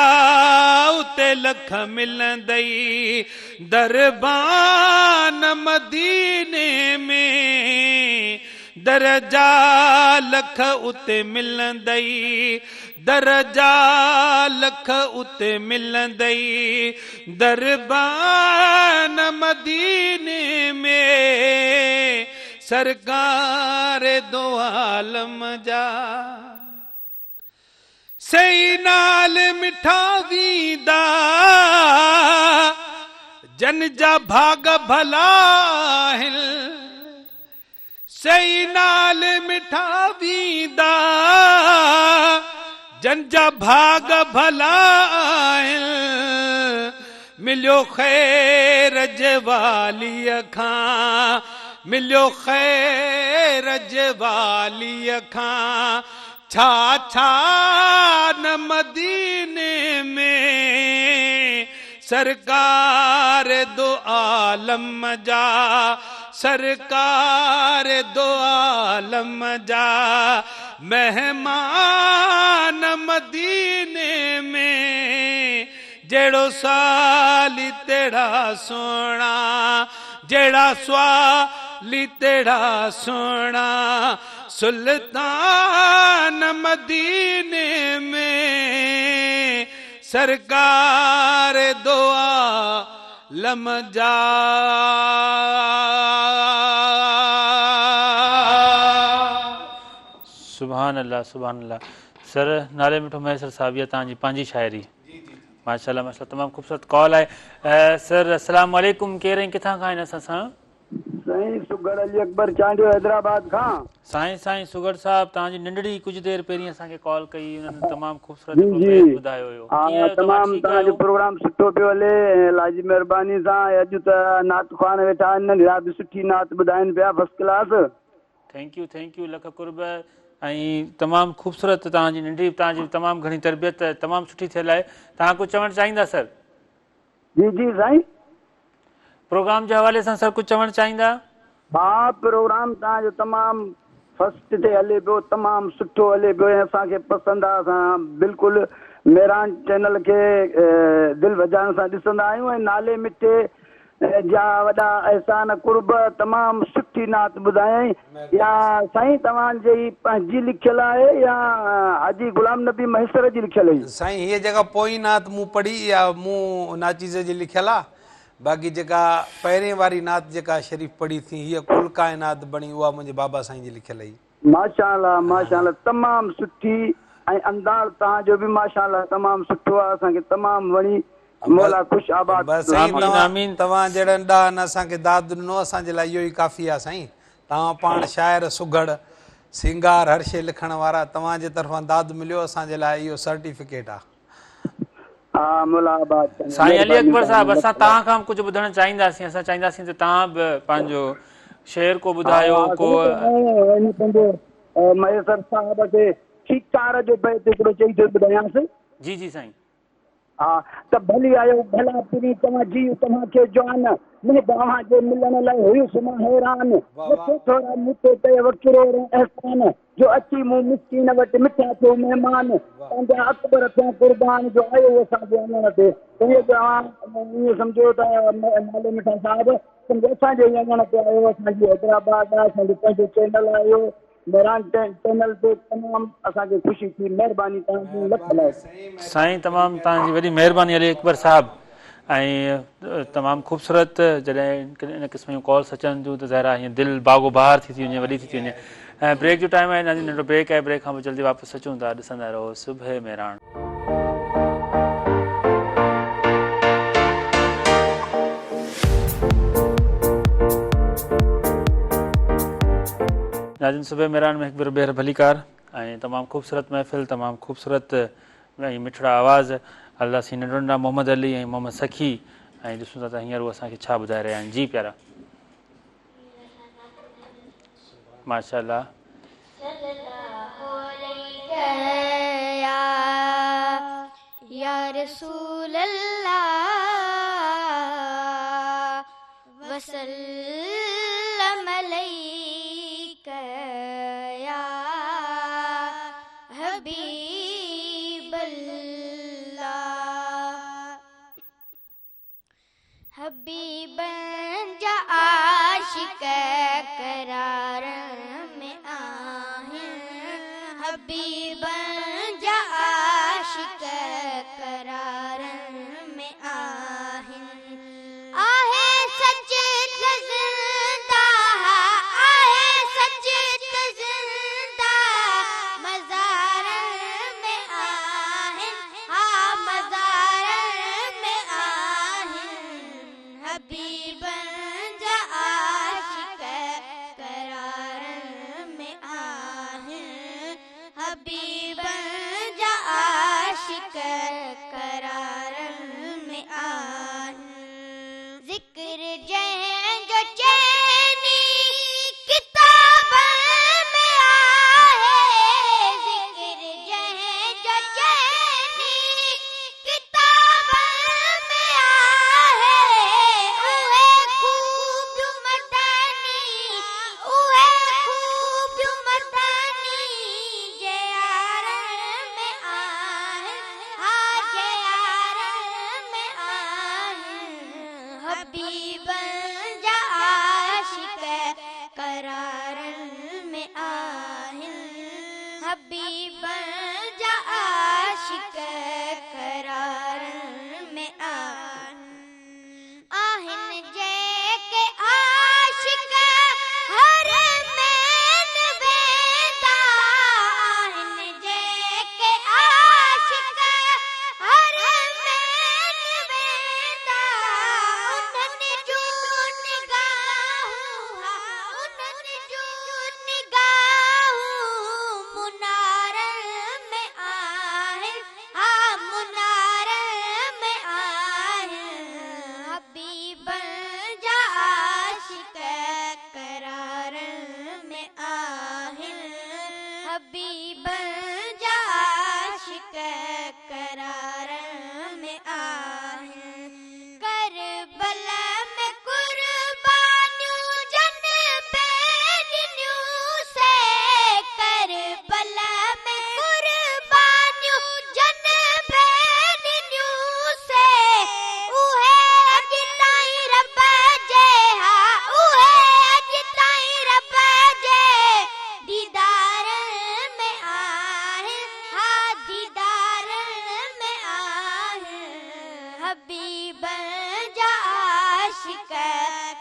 اتي لک ملندئي، دربان مديني ۾، درجا لک اتي ملندئي، درجا لک اتي ملندئي، دربان مديني ۾، سرڪار دو عالم جا. سي نال مٺا ويندا، جن جا ڀاڳ ڀلا آهن، سي نال مٺا ويندا، جن جا ڀاڳ ڀلا آهن، مليو خير جي واليء کان، مليو خير جي واليء کان، ڇا ڇا نه مديني ۾، سرڪار دو عالم جا، سرڪار دو عالم جا، مهمان مديني ۾، جهڙو سوالي تهڙا سهڻا، جهڙا سوالي تهڙا سهڻا، سلطان مديني ۾، سرڪار دو عالم جا. سبحان الله سبحان الله سر نالي مٺو مهيسر صاحب اها توهان جي پنهنجي شاعري ماشاءالله ماشاءالله تمام خوبصورت ڪال آهي سر السلام عليڪم ڪير ۽ ڪٿان کان آهن اسان سان؟ سائين سگهڙ علي اڪبر چانڊيو حيدرآباد کان. سائين سائين سگهڙ صاحب توهان جي ننڍڙي ڪجهه دير پهرين اسان کي ڪال ڪئي انهن تمام خوبصورت جي هڪڙو جي بيت ٻڌايو هيو ها ڪيئن آهيو توهان تمام ٺيڪ توهان جو آهيو؟ پروگرام سٺو پيو هلي ۽ الله جي مهرباني سان ۽ اڄ ته نعت خوان ويٺا آهن ننڍڙا به سٺي نعت ٻڌائين پيا first class. Thank you thank you lakh قرب ۽ تمام خوبصورت توهان جي ننڍڙي توهان جي تمام گهڻي تربيت تمام سٺي ٿيل آهي توهان ڪجهه چوڻ چاهيندا سر؟ جي جي سائين. پروگرام جي حوالي سان سر ڪجهه چوڻ چاهيندا؟ ها پروگرام توهان جو تمام فرسٽ تي هلي پيو تمام سٺو هلي پيو ۽ اسان کي پسند آ اسان بلڪل مهراڻ چينل کي دل و جان سان ڏسندا آهيون ۽ نالي مٺي جا وڏا احسان قرب تمام سٺي نعت ٻڌايائين يا سائين توهان جي هي پنهنجي لکيل آهي يا حاجي غلام نبي مهيسر جي لکيل هئي. سائين هيء جيڪا پوئين نعت مون پڙهي اها مون ناچيز جي لکيل آ باقي جيڪا پهرين واري نعت جيڪا شريف پڙهي ٿي هيء ڪل ڪائنات بڻي اها منهنجي بابا سائين جي لکيل هئي. ماشاءالله ماشاءالله تمام سٺي ۽ انداز توهان جو به ماشاءالله تمام سٺو آ اسان کي تمام وڻي مولا خوش آباد بس سائين توهان توهان جهڙن ڏاهن اسان کي داد ڏنو اسان جي لاء اهو ئي ڪافي آ سائين توهان پاڻ شاعر سگهڙ سينگار هر شي لکڻ وارا توهان جي طرفان داد مليو اسان جي لاء اهو سرٽيفڪيٽ آ. ها مولا آباد ڪندو سائين علي مهرباني اڪبر توهان صاحب جي اسان لک توهان لک. کان به ڪجهه ٻڌڻ چاهينداسين اسان چاهينداسين ته توهان به پنهنجو شعر ڪو ها ٻڌايو ها ڪو سائين ته آئون ان پنهنجي مهيسر صاحب کي کيڪار جو بيت هڪڙو چئي ٿو ٻڌايانس. جي جي سائين. ها ته ڀلي آيو ڀلا پرين توهان جيء توهان کي جوان محب اوهان جي ملڻ لاء هيس مان حيران لکين ٿورا مون تي ڪيو ڪروڙين احسان جو اچي مون مسڪين وٽ مٺا ٿيو مهمان پنهنجا اڪبر ٿيان قربان جو آيو اسان جي اڱڻ تي ته جو اوهان ائين سمجهو ته معلم مٺا صاحب سمجهو اسان جي اڱڻ تي آيو اسان جي حيدرآباد آهي اسان جو پنهنجو چينل آهي اهو مهراڻ چينل تي تمام اسان کي خوشي ٿي مهرباني توهان جي لک لائق. سائين تمام توهان جي وڏي مهرباني علي اڪبر صاحب ۽ تمام خوبصورت جڏهن ان قسم جون ڪالس اچن ٿيون ته ظاهر آهي هيئن دل باغ و بهار ٿي ٿي وڃي وڏي ٿي ٿي وڃي ۽ بريڪ جو ٽائيم آهي ناظرين ننڍڙو بريڪ آهي بريڪ کان پوء جلدي واپس اچون ٿا ڏسندا رهو صبح مهراڻ. ناظرين صبح مهراڻ ۾ هڪ ڀيرو ٻيهر ڀليڪار ۽ تمام خوبصورت محفل تمام خوبصورت ۽ مٺڙا آواز الله سين ننڍڙا ننڍڙا محمد علي ۽ محمد سخي ۽ ڏسون ٿا ته هينئر هو اسان کي ڇا ٻڌائي رهيا آهن جي پيارا ماشاء الله يا رسول الله وسلم عليڪ يا حبيب الله حبيبن جا عاشق قرار ۾ آهن حبيبن جا عاشق قرار ۾ آهن آهي سچ ته زنده آهي سچ ته زنده مزارن ۾ آهن ها مزارن ۾ آهن حبيبن جا عاشق قرارن ۾ آهن حبيبن جا عاشق قرارن ۾ آهن ذڪر جنهن جو چئني ڪتابن ۾ آهي ذڪر جنهن جو چئني ڪتابن ۾ آهي اهي خوبيون مدني اهي خوبيون مدني جي يارن ۾ آهن ها جي يارن ۾ آهن حبيبن جا عاشق قرارن ۾ آهن حبيبن جا عاشق قرارن ۾ آهن آهن جيڪي عاشق حرمين ويندا آهن جيڪي عاشق حرمين ويندا انهن جون نگاهون ها انهن جون نگاهون منارن ۾ آهن ها منارن ۾ آهن حبيبن جا عاشق قرارن ۾ آهن حبيبن جا عاشق قرارن ۾ آهن ڪربل ۾ قربانيون جن پي ڏنيون سي ڪربل ۾ قربانيون جن پي ڏنيون سي اهي اڄ تائين رب جي ها اهي اڄ تائين رب جي ديدارن ۾ آهن ها ديدارن ۾ آهن حبيبن جا عاشق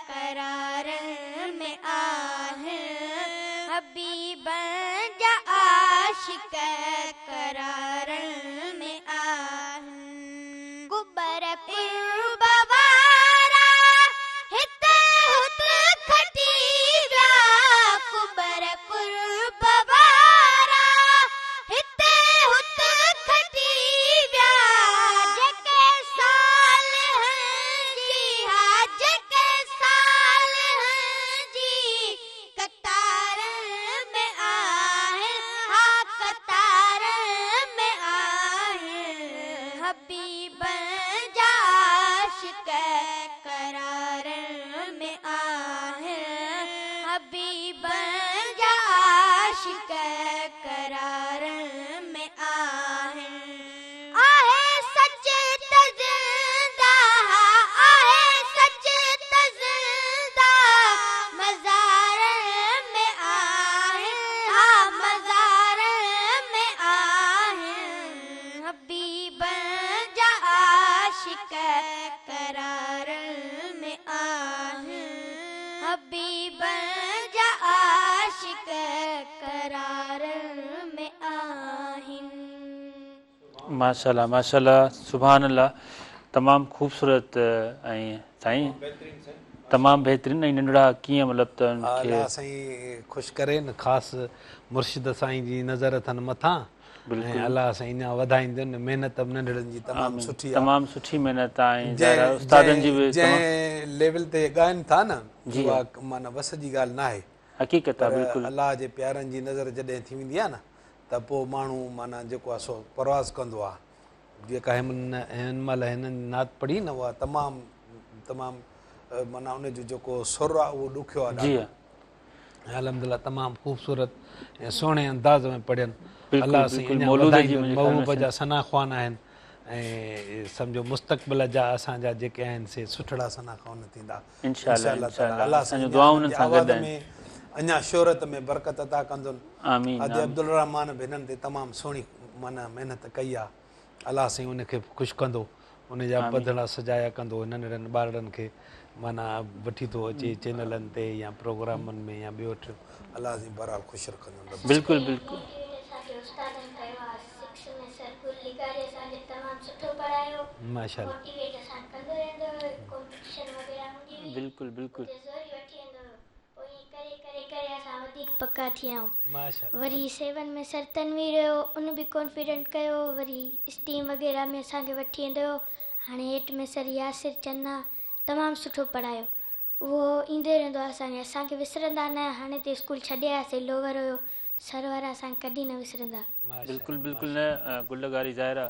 قرارن ۾ آهن حبيبن جا عاشق قرارن ۾ آهن قبر قرب وارا هت هت کٽي ويا قبر قرب وارا هت هت کٽي ويا جيڪي صالحن جي ها جيڪي صالحن جي قطارن ۾ آهن ها قطارن. حبيبن جا عاشق قرارن ۾ آهن. آهي سچ ته زنده آهي سچ ته زنده مزارن ۾ آهن ها مزارن ۾ آهن حبيبن جا عاشق قرارن ۾ آهن حبيبن جا عاشق قرارن ۾ آهن. ماشاءالله ماشاءالله سبحان الله تمام خوبصورت ۽ سائين تمام بهترين ۽ ننڍڙا ڪيئن مطلب ته ان کي الله سائين خوش ڪرين خاص مرشد سائين جي نظر اٿن مٿان ۽ الله سائين اڃا وڌائيندن محنت به ننڍڙن جي تمام سٺي آ. تمام سٺي محنت آ ۽ ظاهر آ استادن جي به جنهن ليول تي ڳائن ٿا نه اها معنيٰ وس جي ڳالهه ناهي. حقيقت آ بلڪل. پر الله جي پيارن جي نظر جڏهن ٿي ويندي آ نه ته پوء ماڻهو معنيٰ جيڪو آ سو پرواز ڪندو آ. جيڪا هن مهل هنن نعت پڙهي نه اها تمام تمام معنيٰ ان جو جيڪو سر آ اهو ڏکيو آ ڏاڍو. ۽ الحمدلله تمام خوبصورت ۽ سهڻي انداز ۾ پڙهين الله سائين اڃا وڌائيندن محبوب جا ثنا خوان آهن ۽ سمجهو مستقبل جا اسان جا جيڪي آهن سي سٺڙا ثنا خوان ٿيندا انشاء الله تعالي الله سائين دعائون انهن سان گڏ آهن اڃا شهرت ۾ برڪت عطا ڪندن آمين ادي عبدالرحمان به هنن تي تمام سهڻي معنيٰ محنت ڪئي آ الله سائين ان کي به خوش ڪندو ان جا پڌڙا سجايا ڪندو ننڍڙن ٻارڙن کي معنيٰ وٺي ٿو اچي چينلن تي يا پروگرامن ۾ يا ٻيو ٽيو الله سائين بهرحال خوش رکندن رب بلڪل بلڪل. موٽيويٽ اسان کي استادن ڪيو آ سڪس ۾ سر گل لغاري اسان کي تمام سٺو پڙهايو ماشاءالله موٽيويٽ اسان کي ڪندو رهندو هيو ڪمپٽيشن وغيره هوندي هئي بلڪل بلڪل. اتي زوري وٺي ويندو هيو پوء ائين ڪري ڪري ڪري اسان وڌيڪ پڪا ٿي ويا آهيون. وري سيون ۾ سر تنوير هيو ان به ڪانفيڊنٽ ڪيو وري اسٽيم وغيره ۾ اسان کي وٺي ويندو هيو هاڻي ايٽ ۾ سر ياسر چنا تمام سٺو پڙهايو اهو ايندو رهندو آهي اسان کي اسان کي وسرندا نه هاڻي ته اسڪول ڇڏي آياسي لوور هيو سر وارا اسان کي ڪڏهن نه وسرندا. بلڪل بلڪل نه گل لغاري ظاهر آ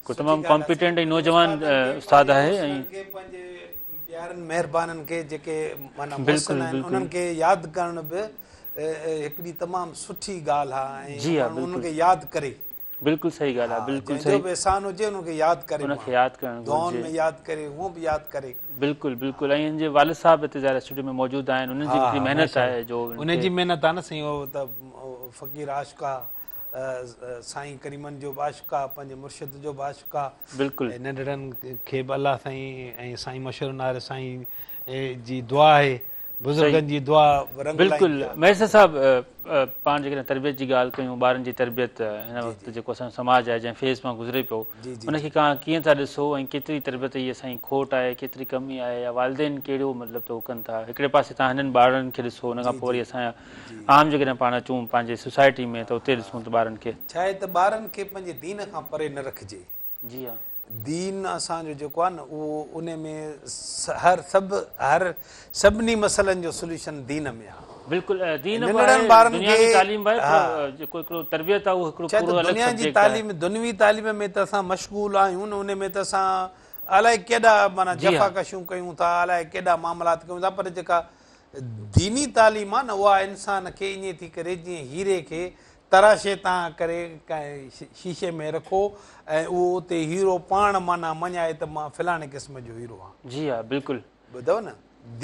ڪو تمام ڪامپيٽنٽ ۽ نوجوان استاد آهي ۽ پنهنجي پيارن مهربانن کي جيڪي معنيٰ محسن آهن انهن کي ياد ڪرڻ به هڪڙي تمام سٺي ڳالهه آهي ۽ ماڻهو انهن کي ياد ڪري. بلڪل صحيح ڳالهه آهي بلڪل صحيح. جنهن جو به احسان هجي ان کي ياد ڪري ان کي ياد ڪرڻ گهرجي دعائن ۾ ياد ڪري هونء به ياد ڪري. بلڪل بلڪل ۽ هن جي والد صاحب هتي ظاهر اسٽوڊيو ۾ موجود آهن انهن جي هڪڙي محنت آهي جو انهن جي محنت آهي نه سائين اهو ته فقير عاشق آ سائين ڪريمن جو به عاشق آ پنهنجي مرشد جو به عاشق آ بلڪل ۽ ننڍڙن کي به الله سائين ۽ سائين مشورن واري سائين جي دعا آهي بزرگن جي دعا رنگ بلڪل مهيسر صاحب پاڻ جيڪڏهن تربيت جي ڳالهه ڪيون ٻارن جي تربيت هن وقت جيڪو اسان جو سماج آهي جنهن فيز مان گذري پيو ان کي ڪان ڪيئن ٿا ڏسو ۽ ڪيتري تربيت جي اسان جي کوٽ آهي ڪيتري ڪمي آهي يا والدين ڪهڙو مطلب ته هو ڪن ٿا هڪڙي پاسي تان هنن ٻارڙن کي ڏسو ان کان پوء وري اسان جا عام جيڪڏهن پاڻ اچون پنهنجي سوسائٽي ۾ ته اتي ڏسون ته ٻارن کي ڇا آهي ته ٻارن کي پنهنجي دين کان پري نه رکجي جي ها. دين اسان جو جيڪو آهي نه اهو ان ۾ هر سڀ هر سڀني مسئلن جو سوليوشن دين ۾ آهي. بلڪل دين به آهي دنياوي تعليم به آهي پر جيڪو هڪڙو تربيت آهي اهو هڪڙو پورو الڳ دنيا جي سبجيڪٽ آهي. تعليم دنيوي تعليم ۾ ته اسان مشغول آهيون نه ان ۾ ته اسان الائي ڪيڏا معنيٰ جفاڪشيون ڪيون ٿا الائي ڪيڏا معاملات ڪيون ٿا پر جيڪا ديني تعليم آهي نه اها انسان کي ائين ٿي ڪري جيئن هيري کي تراشي تان ڪري ڪنهن شيشي ۾ رکو ۽ اهو اتي هيرو پاڻ معنيٰ مڃائي ته مان فلاڻي قسم جو هيرو آهان. جي ها بلڪل. ٻڌو نه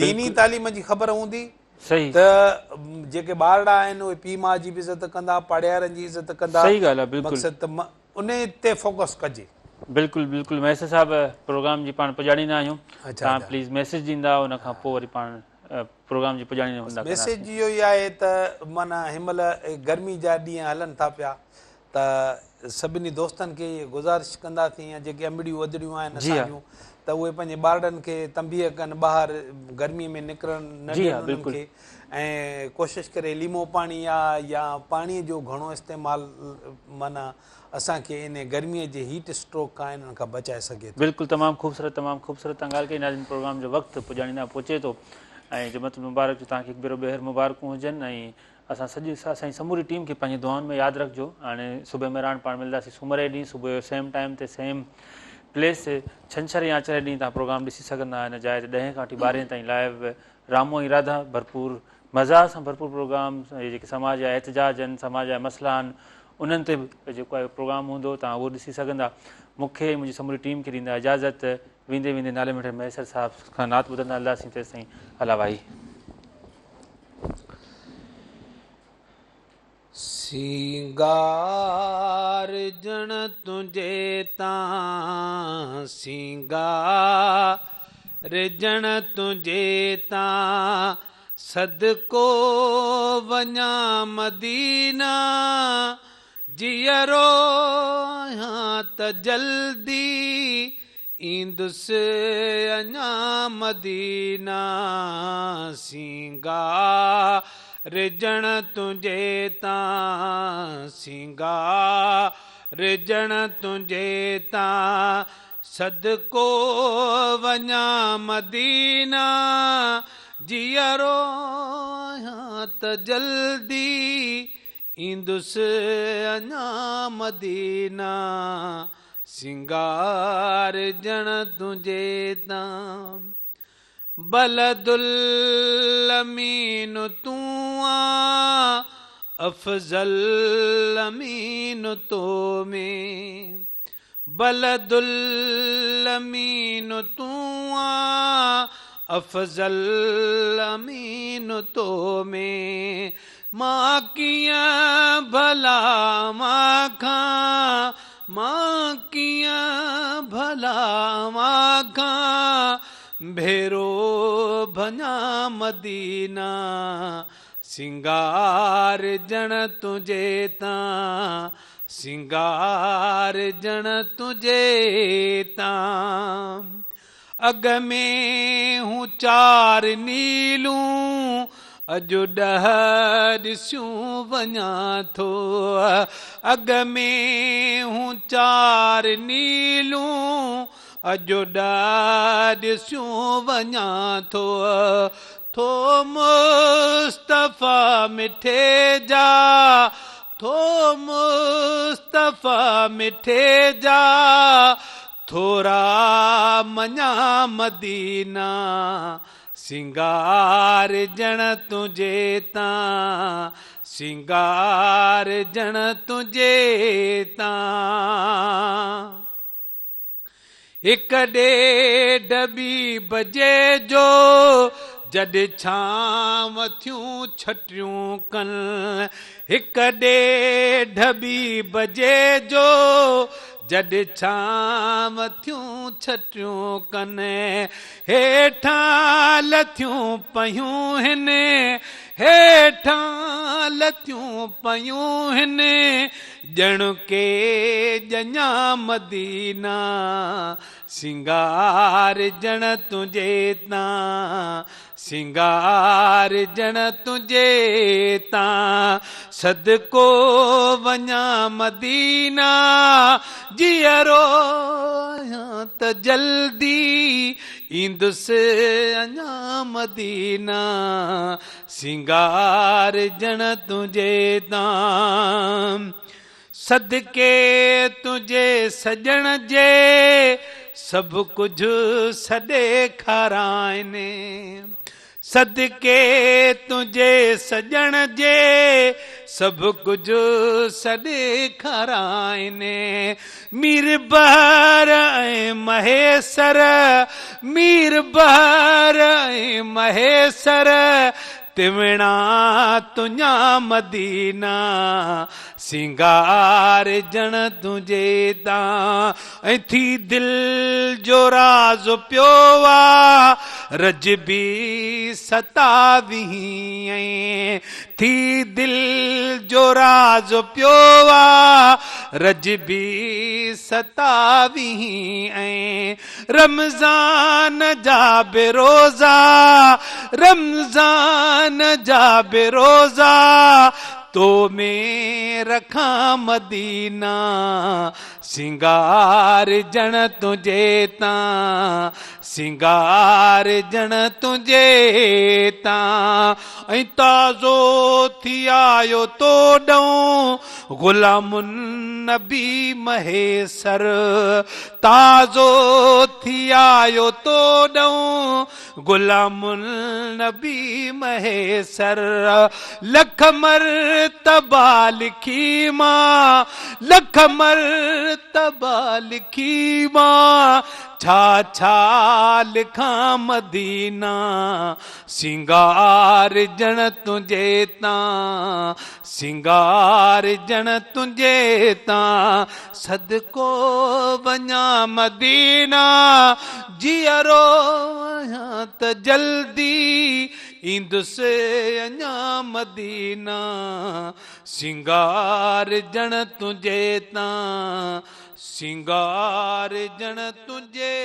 ديني تعليم جي خبر هوندي صحيح. ته جيڪي ٻارڙا آهن اهي پيء ماء جي به عزت ڪندا پاڙيارن جي عزت ڪندا. صحيح ڳالهه آهي بلڪل. مقصد ته انهي تي فوڪس ڪجي. بلڪل بلڪل مهيسر صاحب پروگرام جي پاڻ پڄاڻي نه آهيون توهان پليز ميسيج ڏيندا ان کان پوء وري پاڻ پروگرام جي پڄاڻي هوندا ڪنداسين. ميسيج اهو ئي آهي ته معنيٰ هن مهل گرمي جا ڏينهن هلن ٿا پيا ته سڀني دوستن کي اهي گذارش ڪنداسين يا جيڪي امڙيون ادڙيون آهن اسان جون ته اهي پنهنجي ٻارڙن کي تنبيهه ڪن ٻاهر گرمي ۾ نڪرڻ نه ڏين انهن کي ۽ ڪوشش ڪري ليمو پاڻي آ يا پاڻي جو گهڻو استعمال معنيٰ اسان کي انهي گرمي جي هيٽ اسٽروڪ کان انهن کان بچائي سگهي ٿو. بلڪل تمام خوبصورت تمام خوبصورت توهان ڳالهه ڪئي ناظرين پروگرام جو وقت پڄاڻي ڏانهن پهچي ٿو ۽ جمعة المبارڪ جو توهان کي هڪ ڀيرو ٻيهر مبارڪون هجن ۽ اسان سڄي اسان جي سموري ٽيم کي پنهنجي دعائن ۾ ياد رکجو هاڻي صبح مهراڻ پاڻ ملنداسين سومر جي ڏينهن صبح جو سيم ٽائيم تي سيم پليس تي ڇنڇر يا آچر جي ڏينهن توهان پروگرام ڏسي سگهندا هن جاء تي ڏهين کان وٺي ٻارهين تائين لائيو رامو ۽ راڌا ڀرپور مزاح سان ڀرپور پروگرام اهي جيڪي سماج جا احتجاج آهن سماج جا مسئلا آهن انهن تي به جيڪو آهي پروگرام هوندو توهان اهو ڏسي سگهندا مون کي ۽ منهنجي سموري ٽيم کي ڏيندا اجازت ويندي ويندي نالي مٺي مهيسر صاحب کان نعت ٻڌندا هلنداسين تيستائين الله واهي. سينگار ڄڻ تنهنجي تان سينگار ڄڻ تنهنجي تان صدقو وڃان مدينا جيئرو آهيان ته جلدي ايندس اڃا مدينا سينگار ڄڻ تنهنجي تان سينگار ڄڻ تنهنجي تان صدقو وڃان مدينا جيئرو آهيان ته جلدي ايندس اڃا مدينا سينگار ڄڻ تنهنجي تان بلد الامين تون آن افضل امين تو ۾ بلد الامين تون آن افضل امين تو ۾ مان ڪيئن ڀلا اوهان کان مان ڪيئن ڀلا اوهان کان ڀيرو ڀڃان مدينا سينگار ڄڻ تنهنجي تان سينگار ڄڻ تنهنجي تان اڳ ۾ هون چار نيلون اڄ ڏهه ڏسيون وڃان ٿو اڳ ۾ هون چار نيلون اڄ ڏهه ڏسيون وڃان ٿو ٿو مصطفيٰ مٺي جا ٿو مصطفيٰ مٺي جا ٿورا مڃان مدينا سينگار ڄڻ تنهنجي تان سينگار ڄڻ تنهنجي تان هڪ ڏيڍ ٻي بجي جو جڏ ڇانو ٿيون ڇٽيون ڪن هڪ ڏيڍ ٻي بجي جو جڏ ڇانو ٿيون ڇٽيون ڪن هيٺان لٿيون پيون هن هيٺان لٿيون پيون هن ڄڻ ڪي ڄڃا مدينا سينگار ڄڻ تنهنجي تان سينگار ڄڻ تنهنجي تان صدقو وڃان مدينا جيئرو آهيان ته جلدي ايندس اڃا مدينا سينگار ڄڻ تنهنجي تان صدقي تنهنجي سڄڻ جي سڀ ڪجهه سڏي کارائن صدقي تنهنجي سڄڻ جي سڀ ڪجهه سڏي کارائن مير بحر ۽ مهيسر مير بحر ۽ مهيسر تيوڻا تنهنجا مدينا سينگار ڄڻ تنهنجي تان ۽ ٿي دل جو راز پيو آ رجبي ستاويهين ۽ ٿي دل جو راز پيو آ رجبي ستاويهين ۽ رمضان جا به روزا رمضان جا به روزا تو ۾ رکان مدينا سينگار ڄڻ تنهنجي تان سينگار ڄڻ تنهنجي تان ۽ تازو ٿي آيو تو ڏئون غلام النبي مهيسر، تازو ٿي آيو توڏئون غلام النبي مهيسر، لک مرتبا لکي مان، لک مرتبا لکي مان، ڇا ڇا لکان مدينا، سينگار ڄڻ تنهنجي تان، سينگار ڄڻ تنهنجي تان، صدقو وڃان مدينا، جيئرو آهيان ته جلدي ايندس اڃا مدينا، سينگار ڄڻ تنهنجي تان، سينگار ڄڻ تنهنجي